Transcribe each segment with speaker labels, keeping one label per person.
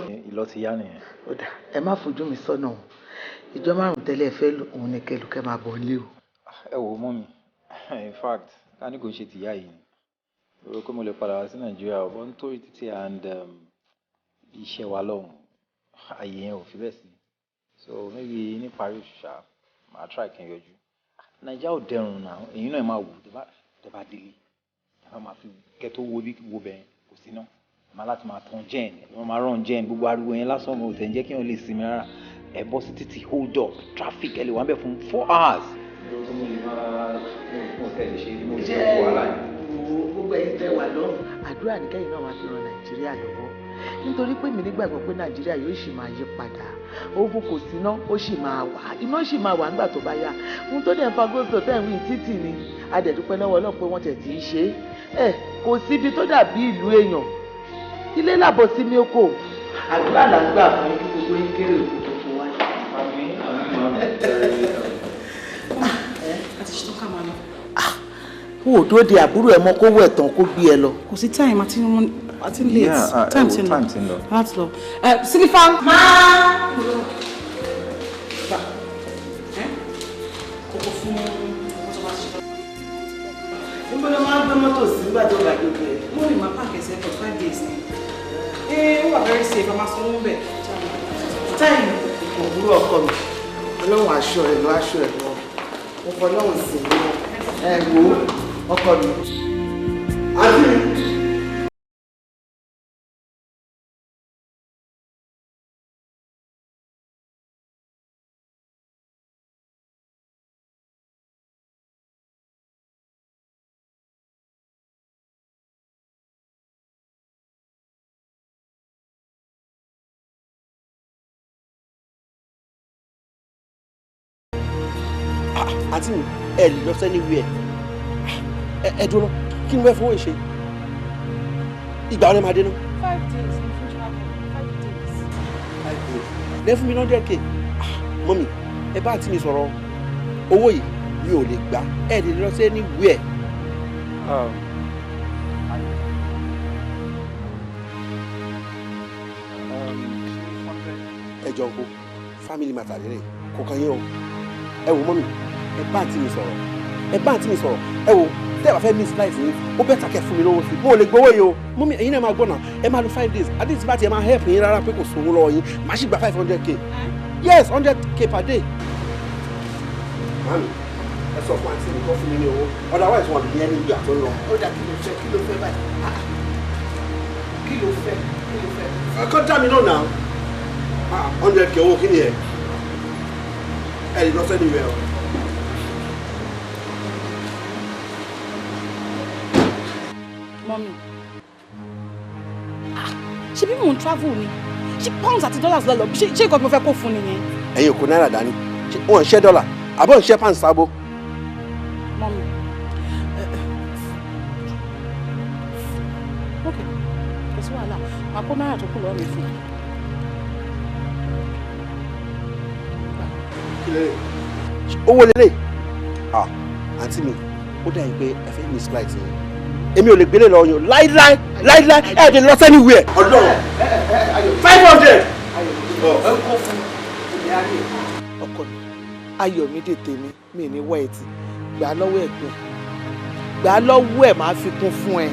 Speaker 1: Ìlọ ti yá nìyẹn.
Speaker 2: Ó dà, ẹ má fojú mi sọ́nà o. Ìjọ 5 tẹ́lẹ̀ fẹ́ lò òun ní kẹlùkẹ́ máa bọ̀ nílé o.
Speaker 1: Ẹ wò ó mọ́ mi, in fact, ká ní kò ń ṣe tìyá yìí ni. Mo rò pé mo lè padà wá sí Nàìjíríà ọ̀bọ̀n nítorí títí and iṣẹ́ wa lọ́hùn, ààyè yẹn ò fi bẹ́ẹ̀ sí. So maybe níparí oṣù ṣá, màá try kí n yọjú. Nàìjíríà ò dẹrùn náà, èyí náà máa wù tẹ́ bá délé. Tẹ́ bá máa fi kẹ́ tó wo bí wo bẹ́ẹ̀ kò sí náà. Ẹ máa láti máa tan gen, ẹ máa run gen, gbogbo ariwo yẹn lásán mo tẹ̀ ń jẹ́ kí wọ́n lè sinmi rárá. Ẹ bọ́ sí títì, hold up, traffic, ẹ lè wà níbẹ̀ fún 4 hours. Mo lè máa mo tẹ̀ lè ṣe mo lè ṣe wàhálà yẹn.
Speaker 2: Gbogbo ẹ̀yin tẹ́ wà lọ́hùn, àdúrà ní kẹ́yìn náà máa fi ran Nàìjíríà lọ́wọ́, nítorí pé mi nígbàgbọ́ pé Nàìjíríà yóò sì máa yí padà. Ogun kò sí iná, ó sì máa wà, iná sì máa wà nígbà tó bá yá. Ohun tó dẹ̀ ń fa gósò tẹ̀ ń wí títì ni a dẹ̀ dúpẹ́ lọ́wọ́ Ọlọ́run pé wọ́n tẹ̀ tí í ṣe é. Kò síbi tó dàbí ìlú èèyàn, ilé làbọ̀ sí mi oko. Àdúrà là ń gbà fún yín kí gbogbo yín kéré òkú tuntun wá.
Speaker 1: Àmín, àmín, màmí.
Speaker 3: Àti ṣetán, ká máa lọ.
Speaker 2: Wò ó dúró de àbúrò ẹ mọ kó wẹ̀ tán kó gbé ẹ lọ.
Speaker 3: Kò sí time, àti late.
Speaker 1: Yeah,
Speaker 3: time
Speaker 1: ẹ
Speaker 3: ti
Speaker 1: wo,
Speaker 3: ń lọ.
Speaker 1: Time ti ń lọ.
Speaker 3: Láti lọ. Sílífà. Máa. Kókó fún mọ́tò bá ti ṣe tán.
Speaker 2: Níbo ló máa ń gbé mọ́tò sí nígbà tó bá dé bẹ́ẹ̀?
Speaker 3: Mo lè máa park ẹsẹ̀ for 5 days ni. Ó wà very safe, a máa sanwó bẹ̀.
Speaker 2: Time kò burú, ọkọ mi. Ọlọ́run aṣọ ẹ̀ lọ, aṣọ ẹ̀ lọ. Mo fọ Ọlọ́run sí i ẹ wò ó, ọkọ mi.
Speaker 4: Àǹtí mi. Àǹtí mi, ẹ lè lọ sẹ́ni wí ẹ. Ẹ dúró, kí ni wọ́n fowó ṣe? Ìgbà wọn máa dé náà?
Speaker 3: 5 days ní fún travel, 5 days.
Speaker 4: 5 days lẹ́ fún mi 100K. Mummy, ẹ bá àǹtí mi sọ̀rọ̀ owó yìí, mi ò lè gbà. Ẹ lè lọ sẹ́ni wí ẹ. Ẹ jọ kó family matter lérè kò kàn yín o. Ẹ wò, mummy, ẹ bá àǹtí mi sọ̀rọ̀, ẹ bá àǹtí mi sọ̀rọ̀. Ẹ wò, tẹ́ ẹ bá fẹ́ miss life yín, ó better kẹ́ fún mi lówó sí i. Mo ò lè gbowó yìí o. Mummy, ẹ̀yin náà máa gbọ́ náà. Ẹ máa lo 5 days at least, bá tiẹ̀ máa help yín rárá pé kò sówó lọ́wọ́ yín, màá sì gba 500K. Yes, 100K per day. Mummy, ẹ sọ fún àǹtí mi kó fún mi ní owó, otherwise wọn ní ẹni ìgbà tó ń lọ.
Speaker 2: Ó dà, kí ló fẹ́? Kí ló fẹ́ báyìí? Ah, kí ló fẹ́? Kí ló fẹ́?
Speaker 4: Ẹ kọ́ dá mi náà náà. 100K owó kí ni? Ẹ ẹ lè lọ sẹ́ni rẹ o.
Speaker 3: Mummy. Ṣé bí mò ń travel ni? Ṣé pounds àti dollars lọ lọ? Ṣé nǹkan tí mo fẹ́ kó fún nìyẹn?
Speaker 4: Ẹ̀yin ò kó náírà dání, wọn ń ṣẹ́ dọ́là àbọ̀ ń ṣẹ́ pound sábó.
Speaker 3: Mummy. Ok, kò sí wàhálà. Màá kó náírà tó kù lọ́wọ́ mi fún un.
Speaker 4: Kí lélẹ̀? Owó lélẹ̀? Ah, àǹtí mi, ó dà yín pé ẹ fẹ́ miss flight yẹn. Èmi ò lè gbélé lọ yín o, láíláí láíláí. Ẹ dẹ̀ lọ sẹ́ni wíẹ̀ ọlọ́run, 500.
Speaker 2: Ẹ kó fún ìyá rẹ. Ọkọ mi, Ayọ̀mídé tèmi, mi ní wá ẹtì gbà lọ́wọ́ ẹ̀gbọ́n, gbà lọ́wọ́ ẹ̀, máa fi kún fún ẹ.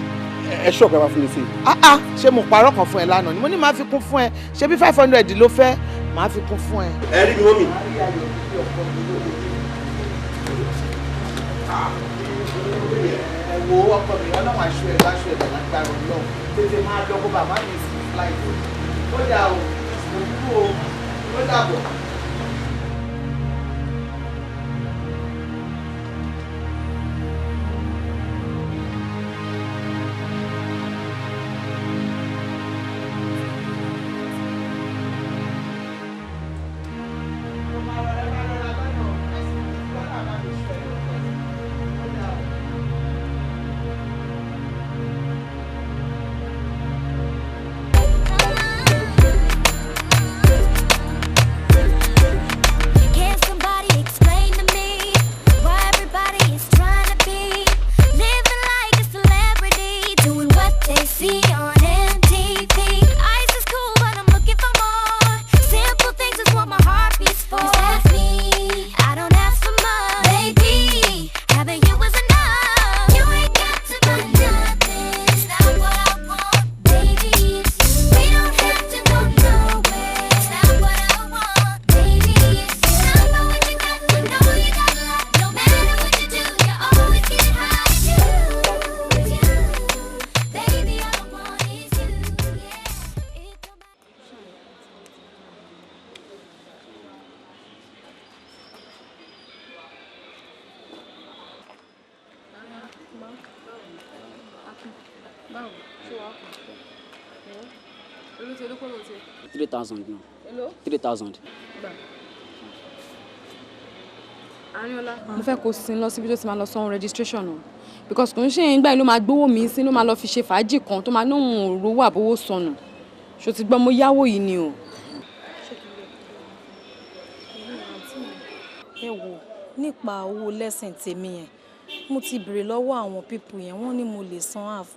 Speaker 4: Ẹ ṣọ́ọ̀bù ẹ máa fún mi sí i.
Speaker 2: Ah ah, ṣé mo parọ́ kan fún ẹ lánàá ni? Mo ní máa fi kún fún ẹ. Ṣé bí 500 ló fẹ́, máa fi kún fún ẹ.
Speaker 4: Ẹ rí mi, mummy.
Speaker 2: Ẹ wo, ọkọ mi, Ọlọ́run aṣọ ẹ̀ láṣọ ẹ̀ lágbára Ọlọ́run. Tètè máa lọ kó bàbá mi sí flight o. Ó dà o, òkú o, ó dàbọ̀.
Speaker 3: Báwo ṣé wàá kàn? Èló ti olókòwò ti?
Speaker 5: 3,000 náà.
Speaker 3: Èló?
Speaker 5: 3,000.
Speaker 3: Gbà. Arinola. Mo fẹ́ kó sin lọ síbi tó ti máa lọ san registration o. Because kò ń ṣe ìgbà yìí ló máa gbówó mi sí ló máa lọ fi ṣe fàájì kan tó máa nóhun òrówó àbówó sọnù. Ṣo ti gbọ́ mo yáwó yìí ni o.
Speaker 6: Ẹ wò nípa owó lẹ́sìn tèmi yẹn, mo ti béèrè lọ́wọ́ àwọn people yẹn, wọ́n ní mo lè san half.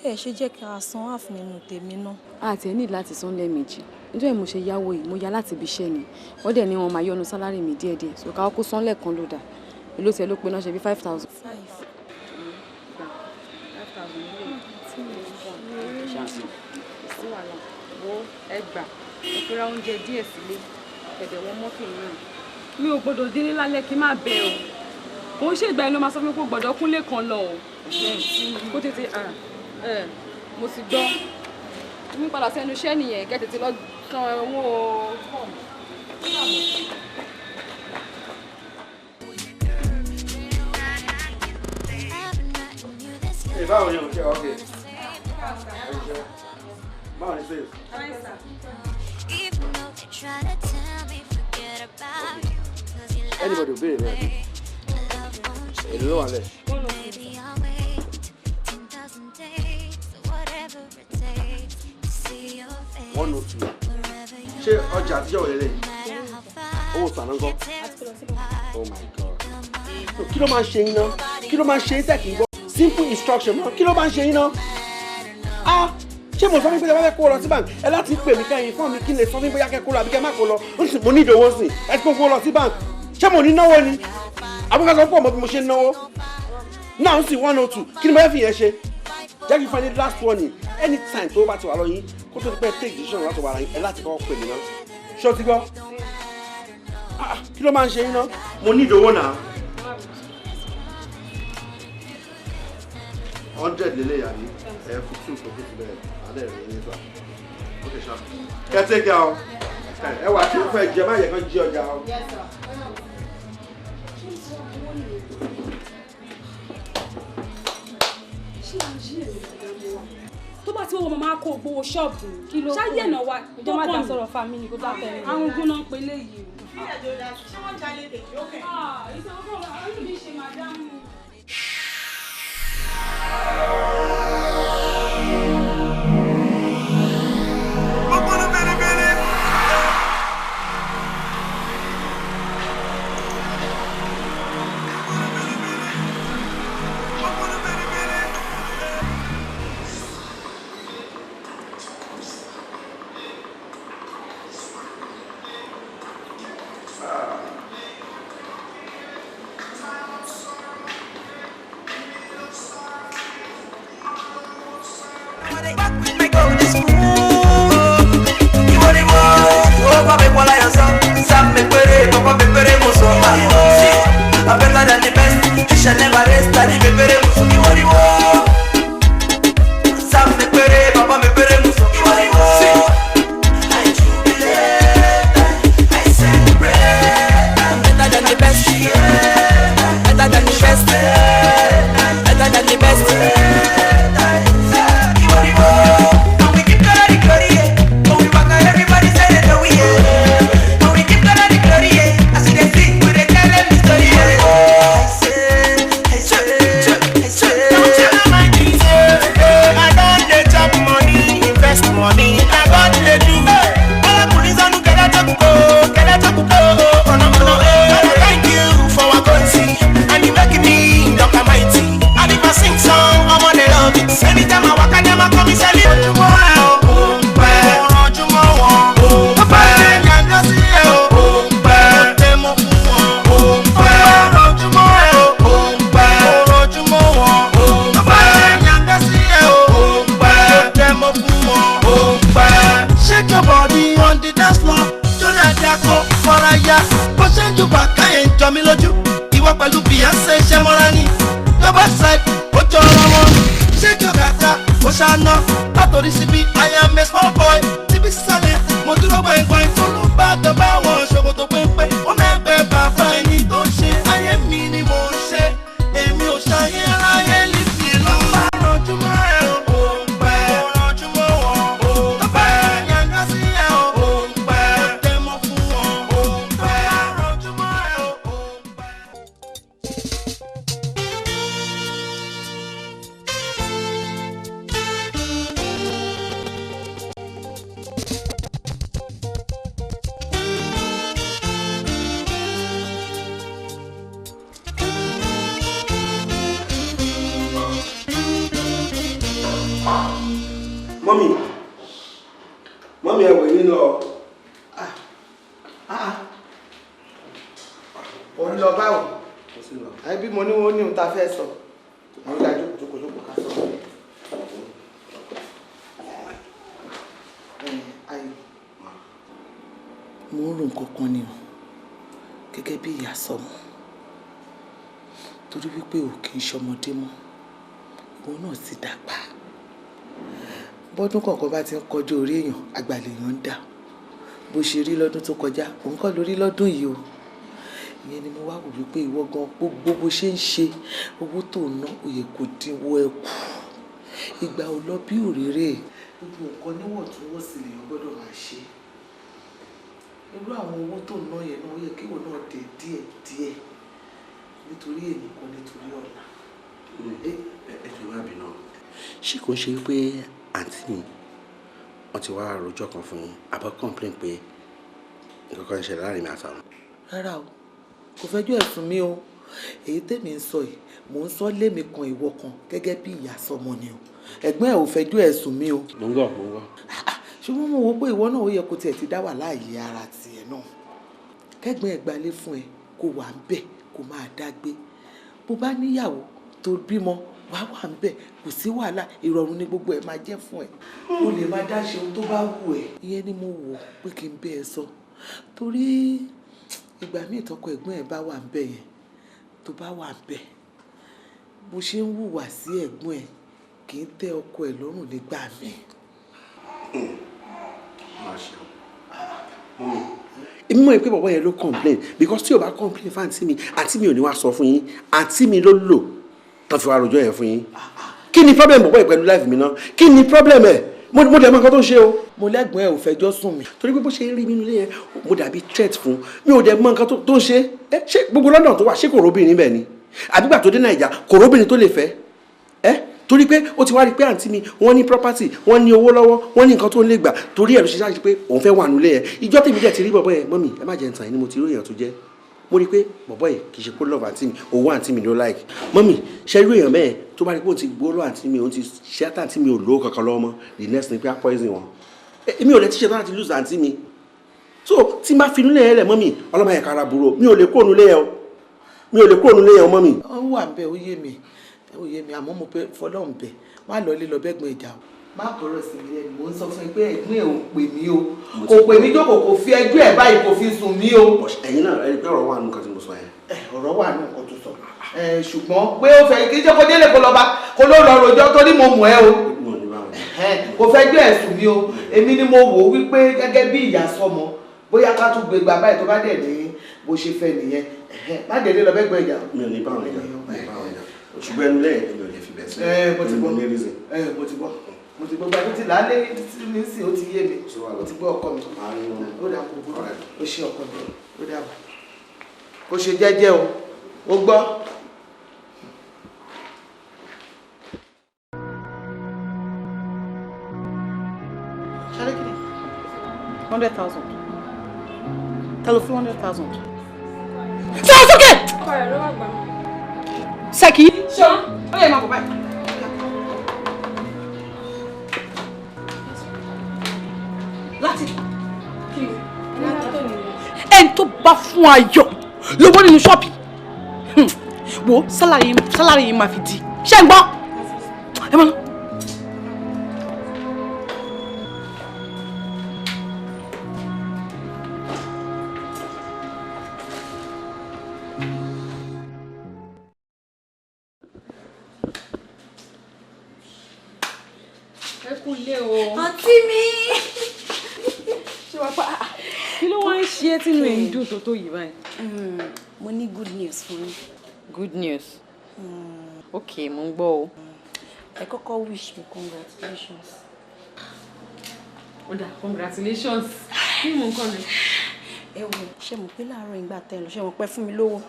Speaker 6: Ẹ ṣe jẹ́ ká san half nínú tèmi náà.
Speaker 3: Àti ẹ ní láti san lẹ́ẹ̀mejì. Nítorí mo ṣe yáwó yìí, mo yá láti ibi iṣẹ́ ni. Wọ́n dẹ̀ ní wọ́n máa yọnu salary mi díẹ̀díẹ̀. So ká kó san lẹ́ẹ̀kan ló dà. Èló tiẹ̀ ló pe náà ṣe bí 5,000.
Speaker 6: 5.
Speaker 5: Ṣáàṣì.
Speaker 3: Sí wàhálà. Wo ẹ gbà. Mo fi ra oúnjẹ díẹ̀ sílé. Kẹ̀dẹ̀ wọ́n mọ́tò náà. Mi ò gbọ́dọ̀ délé lálẹ́ kí n má bẹ̀ o. Kò ń ṣègbà ẹni ló máa sọ fún mi pé o gbọ́dọ̀ kúnlé kan lọ o. Kó tètè mo ti gbọ́. Mi padà sẹ́nu iṣẹ́ nìyẹn kẹ́ tètè lọ san owó fọ́ọ̀mù.
Speaker 4: Ẹ báwo ni o ṣe okay? Báwo ni sales? Anybody ò béèrè rẹ̀ bí? Èló ló wà lẹ̀? 102. Ṣé ọjà àtijọ́ wò lélẹ̀? Owó sànà ńkọ́? Oh my God. Kí ló máa ń ṣe yín náà? Kí ló máa ń ṣe yín tẹ̀ kí n gbọ́? Simple instruction náà, kí ló máa ń ṣe yín náà? Ah! Ṣé mo sọ fún mi pé ẹ bá fẹ́ kó lọ sí bank? Ẹ láti pè mí kẹ́yìn fún mi kí n lè sọ fún mi bóyá kẹ́ kó lọ àbí kẹ́ má kó lọ. Ó sì mo ní ìdòwò sí. Ẹ ti kó lọ sí bank. Ṣé mo ní náwó ni? Àbúkà sọ fún ọmọ bí mo ṣe ń náwó. Náà ń sì 102. Kí ni mo fẹ́ fi yẹn ṣe? Jẹ́ kí n fún ẹ ní last warning. Anytime tó bá ti wà lọ yín, kó tó ti pẹ́ take decision láti wà ẹ láti kọ́kọ́ pè mí náà. Ṣé o ti gbọ́? Ah! Kí ló máa ń ṣe yín náà? Mo ní ìdòwò náà. 100 lélẹ̀ yàrá ẹ fún 2 tó kù síbẹ̀ alẹ́ rẹ̀ yín sá. Ok ṣá. Kẹ́tẹ́kẹ́ o. Ẹ wà tí ó fẹ́ jẹ má yẹ kán jí ọjà o.
Speaker 3: Tó bá ti wọ́n máa kó gbowó ṣọ́ọ̀bù ṣáyé náà wà tó
Speaker 6: Má
Speaker 3: kàn
Speaker 6: dá
Speaker 3: mí.
Speaker 6: sọ̀rọ̀ family kó dá tẹ̀lé.
Speaker 3: Àwọn ogun náà ń pe léyìí o.
Speaker 2: Ṣé wọ́n jalè tèjì ó kẹ̀?
Speaker 7: Èmi ò ṣayé ráyé lè fi lọ́wọ́.
Speaker 4: Mọ́mì, mọ́mì, ẹ wò yín lọ.
Speaker 2: Òun lọ báwo? Ẹbí mo ní wọn ní ohun tá a fẹ́ sọ. Àwọn ìjà jókòó, jókòó, jókòó ká sọ. Ayọ̀, mo ń rò nǹkan kan ni o, gẹ́gẹ́ bí ìyá sọmọ, torí wípé ò kì í ṣọmọdé mọ́, ìwọ náà ti dàgbà. Bọ́dún kọ̀ọ̀kan bá ti ń kọjú orí èèyàn, àgbà lèèyàn ń dà. Bó ṣe rí lọ́dún tó kọjá, òun kọ́ lórí lọ́dún yìí o. Ìyẹn ni mo wá wò wípé ìwọ gan, gbogbo bó ṣe ń ṣe, owó tó ń ná, ó yẹ kó dínwó ẹ kù. Ìgbà ò lọ bí òréré. Gbogbo nǹkan níwọ̀ntúnwọ̀nsì lèèyàn gbọ́dọ̀ máa ṣe. Irú àwọn owó tó ń ná yẹn náà, ó yẹ kí ìwọ náà dé díẹ̀ díẹ̀, nítorí èmi kan, nítorí ọ̀la.
Speaker 4: Ẹ jọ̀ọ́, má bínú. Ṣé kò ń ṣe wípé àǹtí mi wọ́n ti wá rojọ́ kan fún yín, àbọ̀ complain pé nǹkan kan ń ṣẹlẹ̀ láàrin mi àtàwọn?
Speaker 2: Rárá o, kò fẹjọ́ ẹ̀sùn mi o. Èyí tèmi ń sọ yìí, mò ń sọ lémi kan, ìwọ kan, gẹ́gẹ́ bí ìyá sọmọ ni o. Ẹ̀gbọ́n ẹ̀ ò fẹjọ́ ẹ̀sùn mi o.
Speaker 4: Mo ń gbọ́, mo ń gbọ́.
Speaker 2: Ṣùgbọ́n mo wò pé ìwọ náà, ó yẹ kó tiẹ̀ ti dá wà láàyè ara tiẹ̀ náà. Kẹ́gbọ́n ẹ̀ gbalé fún ẹ, kó wà ń bẹ̀, kó máa dágbé. Bó bá níyàwó tó bímọ, wàá wà ń bẹ̀, kò sí wàhálà, ìrọ̀rùn ni gbogbo ẹ̀ máa jẹ́ fún ẹ. O lè máa dá ṣe ohun tó bá wù ẹ́. Ìyẹn ni mo wò pé kí n bẹ́ ẹ sọ, torí ìgbà míì tọkọ ẹ̀gbọ́n ẹ̀ bá wà ń bẹ̀ yẹn, tó bá wà ń bẹ̀, bó ṣe ń hùwà sí ẹ̀gbọ́n ẹ̀ kì í tẹ́ ọkọ ẹ̀ lọ́rùn nígbà míì.
Speaker 4: Má ṣe o. Èmi mọ̀ pé bàbá yẹn ló complain, because tí o bá complain fún àǹtí mi, àǹtí mi ò ní wá sọ fún yín. Àǹtí mi ló lò tán fi wá rojọ́ yẹn fún yín. Kí ni problem bàbá yẹn pẹ̀lú life mi náà? Kí ni problem ẹ̀? Mo dẹ̀ mọ nǹkan tó ń ṣe o.
Speaker 2: Mo lẹ́gbọ̀n ẹ̀ ò fẹjọ́ sùn mí.
Speaker 4: Torí pé bó ṣe ń rí mi nílé yẹn, mo dàbí threat fún mi. Ò dẹ̀ mọ nǹkan tó ń ṣe. Ẹ ṣé gbogbo London tó wà, ṣé kò róbìnrin bẹ́ẹ̀ ni? Àbígbà tó dé Nàìjà, kò róbìnrin tó lè fẹ́ ẹ? Torí pé ó ti wá rí pé àǹtí mi, wọ́n ní property, wọ́n ní owó lọ́wọ́, wọ́n ní nǹkan tó ń lè gbà, torí ẹ̀ ló ṣe ṣáà pé òun fẹ́ wà nílé yẹn. Ìjọ́ tèmi dẹ̀ ti rí bọ̀bọ̀ yẹn, mọ́mì, ẹ má jẹ́ ntàn yín ni, mo ti rí èèyàn tó jẹ́. Mo rí pé bọ̀bọ̀ yìí kì í ṣe pé love àǹtí mi, owó àǹtí mi ló like. Mọ́mì, ṣe irú èèyàn bẹ́ẹ̀, tó bá rí pé òun ti gbó lọ́wọ́ àǹtí mi, òun ti ṣe àǹtí mi ò lówó kankan lọ́wọ́ mọ́, the next thing pé á poison wọn. Èmi ò lè ti ṣe tán láti lose àǹtí mi. So tí n bá fi nílé yẹn lẹ̀, mọ́mì, ọlọ́mọ yẹn kára burú, mi ò lè kúrò nílé yẹn o, mi ò lè kúrò nílé yẹn o, mọ́mì.
Speaker 2: Ó wà ń bẹ, ó yé mi, ó yé mi, àmọ́ mo pé fọlọ́run bẹ̀, má lọ ilé lọ bẹ́gbọ̀n ìjà o. Má kọ̀rọ̀ sí mi lẹ́nu. Mò ń sọ fún ẹ pé ẹ̀gbọ́n ẹ̀ ò pè mí o, kò pè mí jókòó, kò fi ẹjọ́ ẹ̀ báyìí, kò fi sùn mí o.
Speaker 4: Ẹ̀yin náà ẹni pé ọ̀rọ̀ wà nínú nǹkan tí mo sọ yẹn.
Speaker 2: Ọ̀rọ̀ wà nínú nǹkan tó sọ, ṣùgbọ́n pé ó fẹ́ kí jẹ́ kó délé, kó lọ bá, kó ló lọ rojọ́, torí mo mọ̀ ẹ́ o. Kò fẹjọ́ ẹ̀ sùn mí o. Èmi ni mo wò ó wípé gẹ́gẹ́ bí ìyá sọmọ, bóyá ká tún gbé gbà báyìí, tó bá dẹ̀ ní bó ṣe fẹ́ nìyẹn, má délé lọ bẹ́gbẹ́ ìjà.
Speaker 4: Mi ò ní bá wọn jà, mi ò ní bá wọn jà, ṣùgbọ́n ẹnu lẹ́yìn, èmi ò lè fi bẹ̀ sílẹ̀.
Speaker 2: Mo ti gbọ́, mo ti gbọ́, mo ti gbọ́. Gba títí lálẹ́ títí mi sì, ó ti yé mi, ó ti gbọ́, ọkọ mi. Ó dà, kó gbọ́, ó ṣe ọkọ mi, ó dà bọ̀, kó ṣe jẹ́jẹ́ o, ó gbọ́.
Speaker 5: Ṣadé, kí ni? 100,000. Ta ló fún 100,000? Sọ̀rọ̀ sókè!
Speaker 3: Ọkọ rẹ̀ ló wà gbà.
Speaker 5: Ṣèkí. Ṣé ó yẹ máa bọ̀ báyìí? Láti kí ni? Ẹni tó bá fún Ayọ̀ lówó nínú ṣọ́ọ̀bù, wo salary yìí máa fi di. Ṣé ń gbọ́? Ẹ máa lọ.
Speaker 3: Ẹ kú ilé o.
Speaker 6: Àǹtí mi.
Speaker 3: Ṣé wàá pa? Kí ló wá ń ṣe é tínú ẹ̀ ń dùn tó tó yìí báyìí?
Speaker 6: Mo ní good news fún yín.
Speaker 7: Good news? Ok, mo ń gbọ́ o.
Speaker 6: Ẹ kọ́kọ́ wish me congratulations.
Speaker 3: Ó dà, congratulations. Kí ni mò ń kọ́ ni?
Speaker 6: Ẹ wò, ṣé mo pé láàárọ̀ ìgbà tẹ́ lọ, ṣé mo pẹ́ fún mi lówó,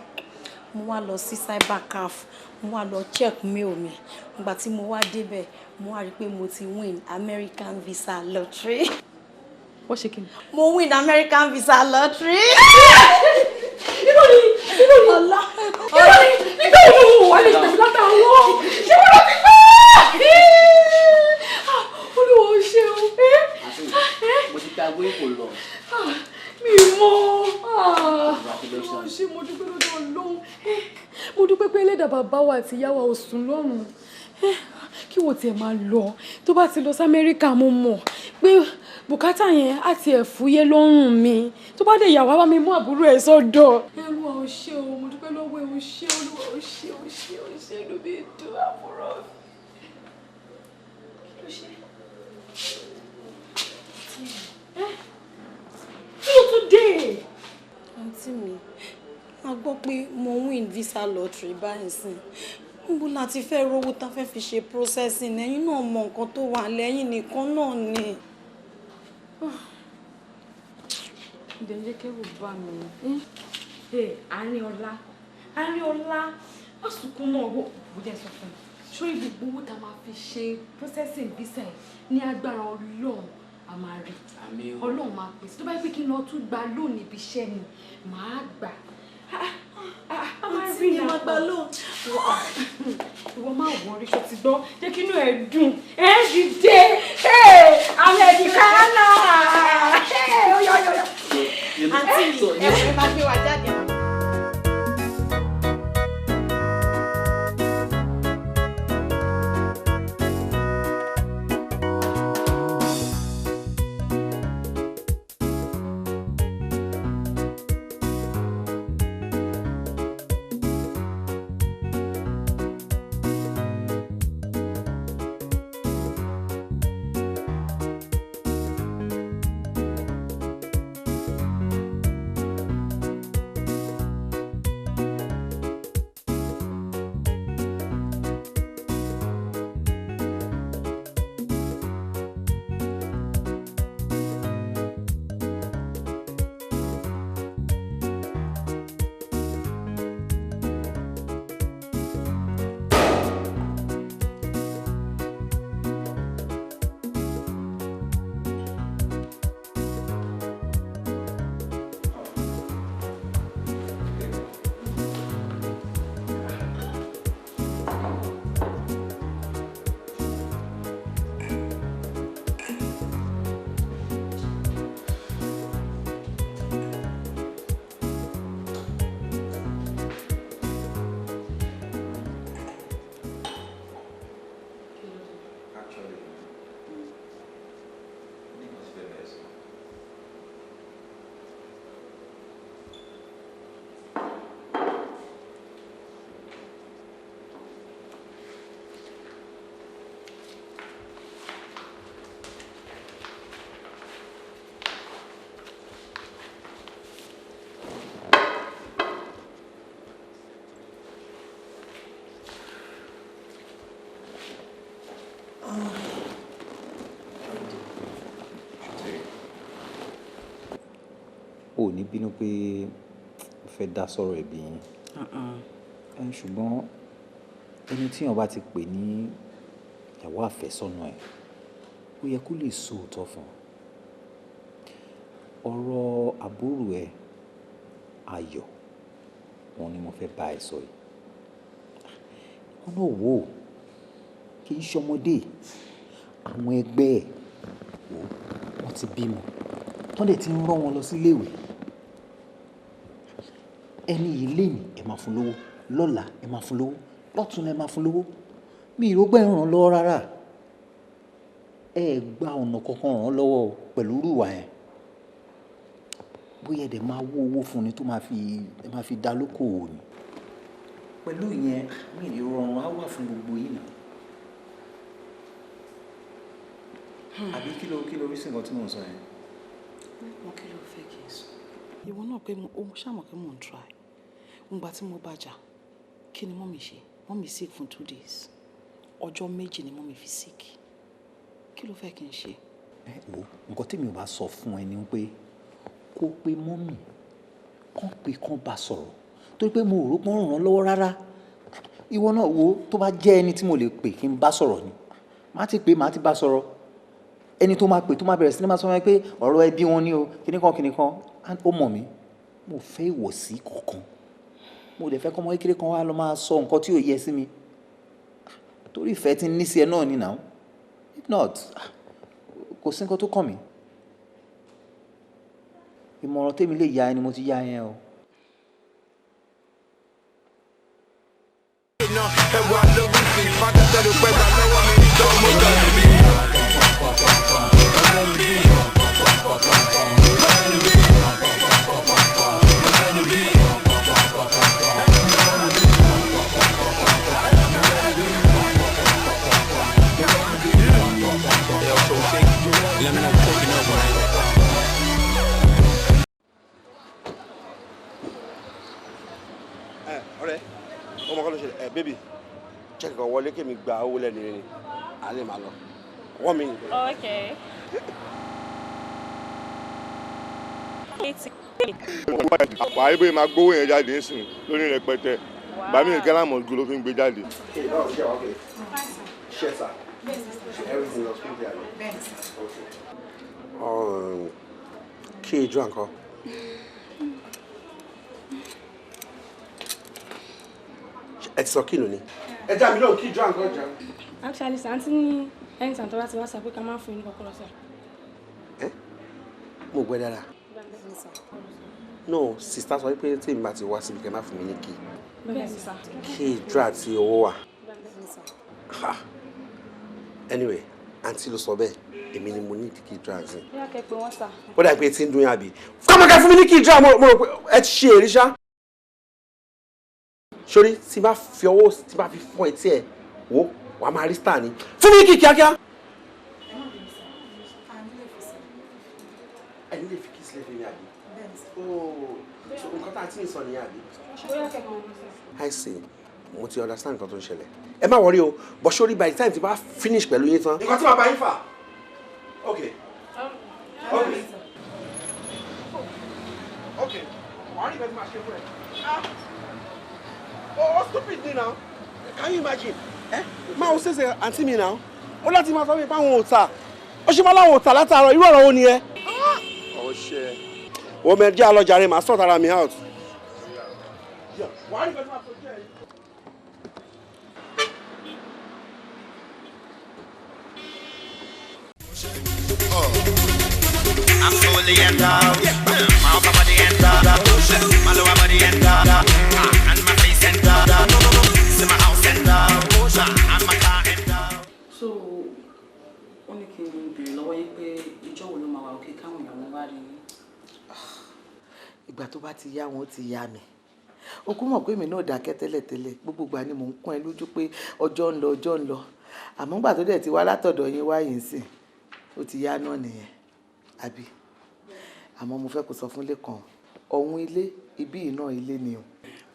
Speaker 6: mo wá lọ sí cyber cafe, mo wá lọ check mail mi. Ìgbà tí mo wá débẹ̀, mo wá rí i pé mo ti win American visa lottery.
Speaker 3: Wọ́n ṣe kí ni?
Speaker 6: Mo win American visa lottery.
Speaker 3: Irọ́ ni, irọ́ ni.
Speaker 6: Ọlá.
Speaker 3: Irọ́ ni, nígbà wo ló wà lè tẹ̀mí látàwọ̀? Ṣé wọ́n lọ ti gbọ́? Olúwa, ó ṣe.
Speaker 1: pé kò lọ.
Speaker 3: Mi mọ̀.
Speaker 1: Congratulations.
Speaker 3: Ṣé mo dúpẹ́ lọ́dọ̀ Ọlọ́run? Mo dúpẹ́ pé ẹlẹ́dàá bàbá wa àti ìyá wa ò sùn lọ́run. Kí wo tiẹ̀ máa lọ? Tó bá ti lọ sí Amẹ́ríkà, mo mọ̀ pé bùkátà yẹn á tiẹ̀ fúyẹ́ lọ́rùn mi. Tó bá dé, ìyàwó bá mi mú àbúrò ẹ̀ sọ́dọ̀. Olúwa ò ṣé o, mo dúpẹ́ lọ́wọ́ ẹ̀, ò ṣé. Olúwa ò ṣé, ò ṣé, ò ṣé, inú mi dùn, àbúrò mi. Kí ló ṣe? Kí ló tún dé?
Speaker 6: Àǹtí mi, a gbọ́ pé mo win visa lottery báyìí sìn. Níbo la ti fẹ́ rówó tá fẹ́ fi ṣe processing? Ẹ̀yin náà mọ nǹkan tó wà lẹ́yìn nìkan náà ni.
Speaker 3: Ǹjẹ́ jẹ́ kẹ́rù bá mi. Àárín ọlá, àárín ọlá, má sunkún mọ́ owó. Bó jẹ́ sọ fún mi. Sórí gbogbo owó tá a máa fi ṣe processing visa ẹ̀, ní agbára Ọlọ́run, a máa rí.
Speaker 1: Àmín o.
Speaker 3: Ọlọ́run máa pèsè. Tó bá yẹ pé kí n lọ tún gba lónìí ibi iṣẹ́ ni, màá gbà. A máa
Speaker 6: Àǹtí
Speaker 3: rí
Speaker 6: mi
Speaker 3: náà.
Speaker 6: máa gba loan.
Speaker 3: Ìwọ máa worry, ṣó ti gbọ́? Jẹ́ kí inú ẹ̀ dùn. Ẹ dìde. Amẹ́ríkánà. Ó yá, ó yá.
Speaker 7: Àǹtí mi, ẹ máa gbé wa jáde.
Speaker 1: Actually, ní nǹkan tí fẹ́ bẹ́ẹ̀ sọ. O ò ní bínú pé mo fẹ́ dá sọ̀rọ̀ ẹbí yín. Ṣùgbọ́n ẹni tí èèyàn bá ti pè ní ìyàwó àfẹ́sọ́nà ẹ̀, ó yẹ kó lè sọ òótọ́ fún un. Ọ̀rọ̀ àbúrò ẹ, Ayọ̀, òun ni mo fẹ́ bá ẹ sọ yìí. Wọ́n náà wò ó, kì í ṣọmọdé. Àwọn ẹgbẹ́ ẹ̀ wò ó, wọ́n ti bímọ. Tọ́ dẹ̀ ti ń rán wọn lọ sí ilé ìwé. Ẹni yìí léèní, ẹ máa fún lówó, lọ́la ẹ máa fún lówó, lọ́tùnla ẹ máa fún lówó. Mi ì rò pé ẹ ń ràn lọ́wọ́ rárá. Ẹ gba ọ̀nà kankan ràn lọ́wọ́ o pẹ̀lú irú ìwà yẹn. Bóyá ẹ dẹ̀ máa wó owó fún ni tó máa fi, ẹ máa fi dá lókòwò ni. Pẹ̀lú ìyẹn, mi ìrọ̀rùn á wà fún gbogbo yín náà. Àbí kí ló rí sí nǹkan tí mò ń sọ yẹn?
Speaker 5: Mo kí ló fẹ́ kí n sọ? Ìwọ náà pé o ṣàmọ̀ pé mò ń try. Ngbà tí mo bá jà, kí ni mummy ṣe? Mummy sick fún 2 days. Ọjọ́ 2 ni mummy fi sick. Kí ló fẹ́ kí n ṣe?
Speaker 1: Ẹ wo, nǹkan tí mi ò bá sọ fún ẹ ni pé kó pe mummy, kán pe kán bá sọ̀rọ̀. Torí pé mo ò rò pé wọ́n ràn án lọ́wọ́ rárá. Ìwọ náà wo, tó bá jẹ́ ẹni tí mo lè pè kí n bá sọ̀rọ̀ ni, màá ti pè, màá ti bá sọ̀rọ̀. Ẹni tó máa pè tó máa bẹ̀rẹ̀ sí ní máa sọ fún mi pé ọ̀rọ̀ ẹbí wọn ni o, kíníkan kíníkan, ó mọ̀ mí. Mo fẹ́ ìwọ̀sí kankan. Mo dẹ̀ fẹ́ kọ́ ọmọ kékeré kan wá lọ máa sọ nǹkan tí ò yẹ sí mi. Torí ìfẹ́ tí ń ní sí ẹ náà ni now. If not, kò sí nǹkan tó kàn mí. Ìmọ̀ràn tèmi lè yá ẹ ni mo ti yá yẹn o.
Speaker 4: Ẹ ọ̀rẹ́, ọmọ kan ló ṣẹlẹ̀. Ẹ baby, check kan wọlé kémi gba owó lẹ́nu rẹ ni à lè máa lọ. 1 minute.
Speaker 8: Okay.
Speaker 9: Àpá ibẹ̀ máa gbówó yẹn jáde nísìnyí lóní rẹpẹtẹ. Bàmí nìkan láàmú ojú ló fi ń gbé jáde.
Speaker 4: Hey, oh, yeah, okay. Sure, sir. Everything was smooth there. Okay. Kí ijó àǹkọ́. Ẹ ti sọ kí lónìí. Ẹ já mi lóhùn kí ijó àǹkọ́ jà.
Speaker 8: Actually, sir, àǹtí ní anytime tó bá ti wá sọ pé ká má fún yín ní kọ́kọ́rọ́ sir.
Speaker 4: Mo gbẹ dára. No, sista sọ wípé tí èmi bá ti wá síbi kẹ́ má fún mi ní kí.
Speaker 8: Bẹ́ẹ̀ni sir.
Speaker 4: Kí ijó àti owó wà. Ha. Anyway, àǹtí ló sọ bẹ́ẹ̀, èmi ni mo ní kí ijó àǹtí.
Speaker 8: Bóyá kẹ́ pé wọ́n sir.
Speaker 4: Ó dà pé tí ń dun yín àbí. Kọ́mọkẹ́ fún mi ní kí ijó, mo rò pé ẹ ti ṣe èrè ṣá. Sórí tí bá fi ọwọ́ tí bá fi fọ́ etí ẹ̀ wò wà á máa rí star ni. Fún mi ní kí kíákíá. Ẹni lè fi kí sílẹ̀ fún mi àbí? Ooo, so nǹkan tá a ti ń sọ nìyẹn àbí?
Speaker 8: Bóyá kẹ́ pé wọ́n sir.
Speaker 4: I see. Mo ti understand nǹkan tó ń ṣẹlẹ̀. Ẹ má worry o, but sórí by the time tí bá finish pẹ̀lú yín tán. Nǹkan tí màá bá yín fà. Okay. Okay. Okay. Wàá rí ìgbà tí màá ṣe fún ẹ. Ah! Oh, stupid ni now. Can you imagine? Eh? Máa o ṣẹ̀ṣẹ̀ àǹtí mi now. Ó láti máa sọ fún mi pé àwọn ò tà. Ó ṣe máa láwọn ò tà látàárọ̀. Irú ọ̀rọ̀ wo ni ẹ?
Speaker 9: Ọṣẹ.
Speaker 4: Wọ́n mẹ jẹ́ alọ́jàre, màá sort ara mi out. Wàá rí ìgbà tí màá fojú ẹ.
Speaker 10: I'm fully endowed. My upper body endowed. My lower body endowed. And my face endowed. See my house endowed. And my car endowed.
Speaker 5: So ó ní kí n béèrè lọ́wọ́ yín pé ìjọ́ wo ló máa wà òkè káwọn èèyàn wá rí yín.
Speaker 2: Ìgbà tó bá ti yá wọn, ó ti yá mi. O kú mọ̀ pé èmi náà dákẹ́ tẹ́lẹ̀tẹ́lẹ̀. Gbogbo ìgbà ni mò ń kún ẹ lójú pé ọjọ́ ń lọ, ọjọ́ ń lọ. Àmọ́ ìgbà tó dẹ̀ ti wá látọ̀dọ̀ yín wá yìí sìn, ó ti yá náà nìyẹn, àbí? Àmọ́ mo fẹ́ kó sọ fún Lékan, ọ̀hún ilé ibí yìí náà ilé ni o.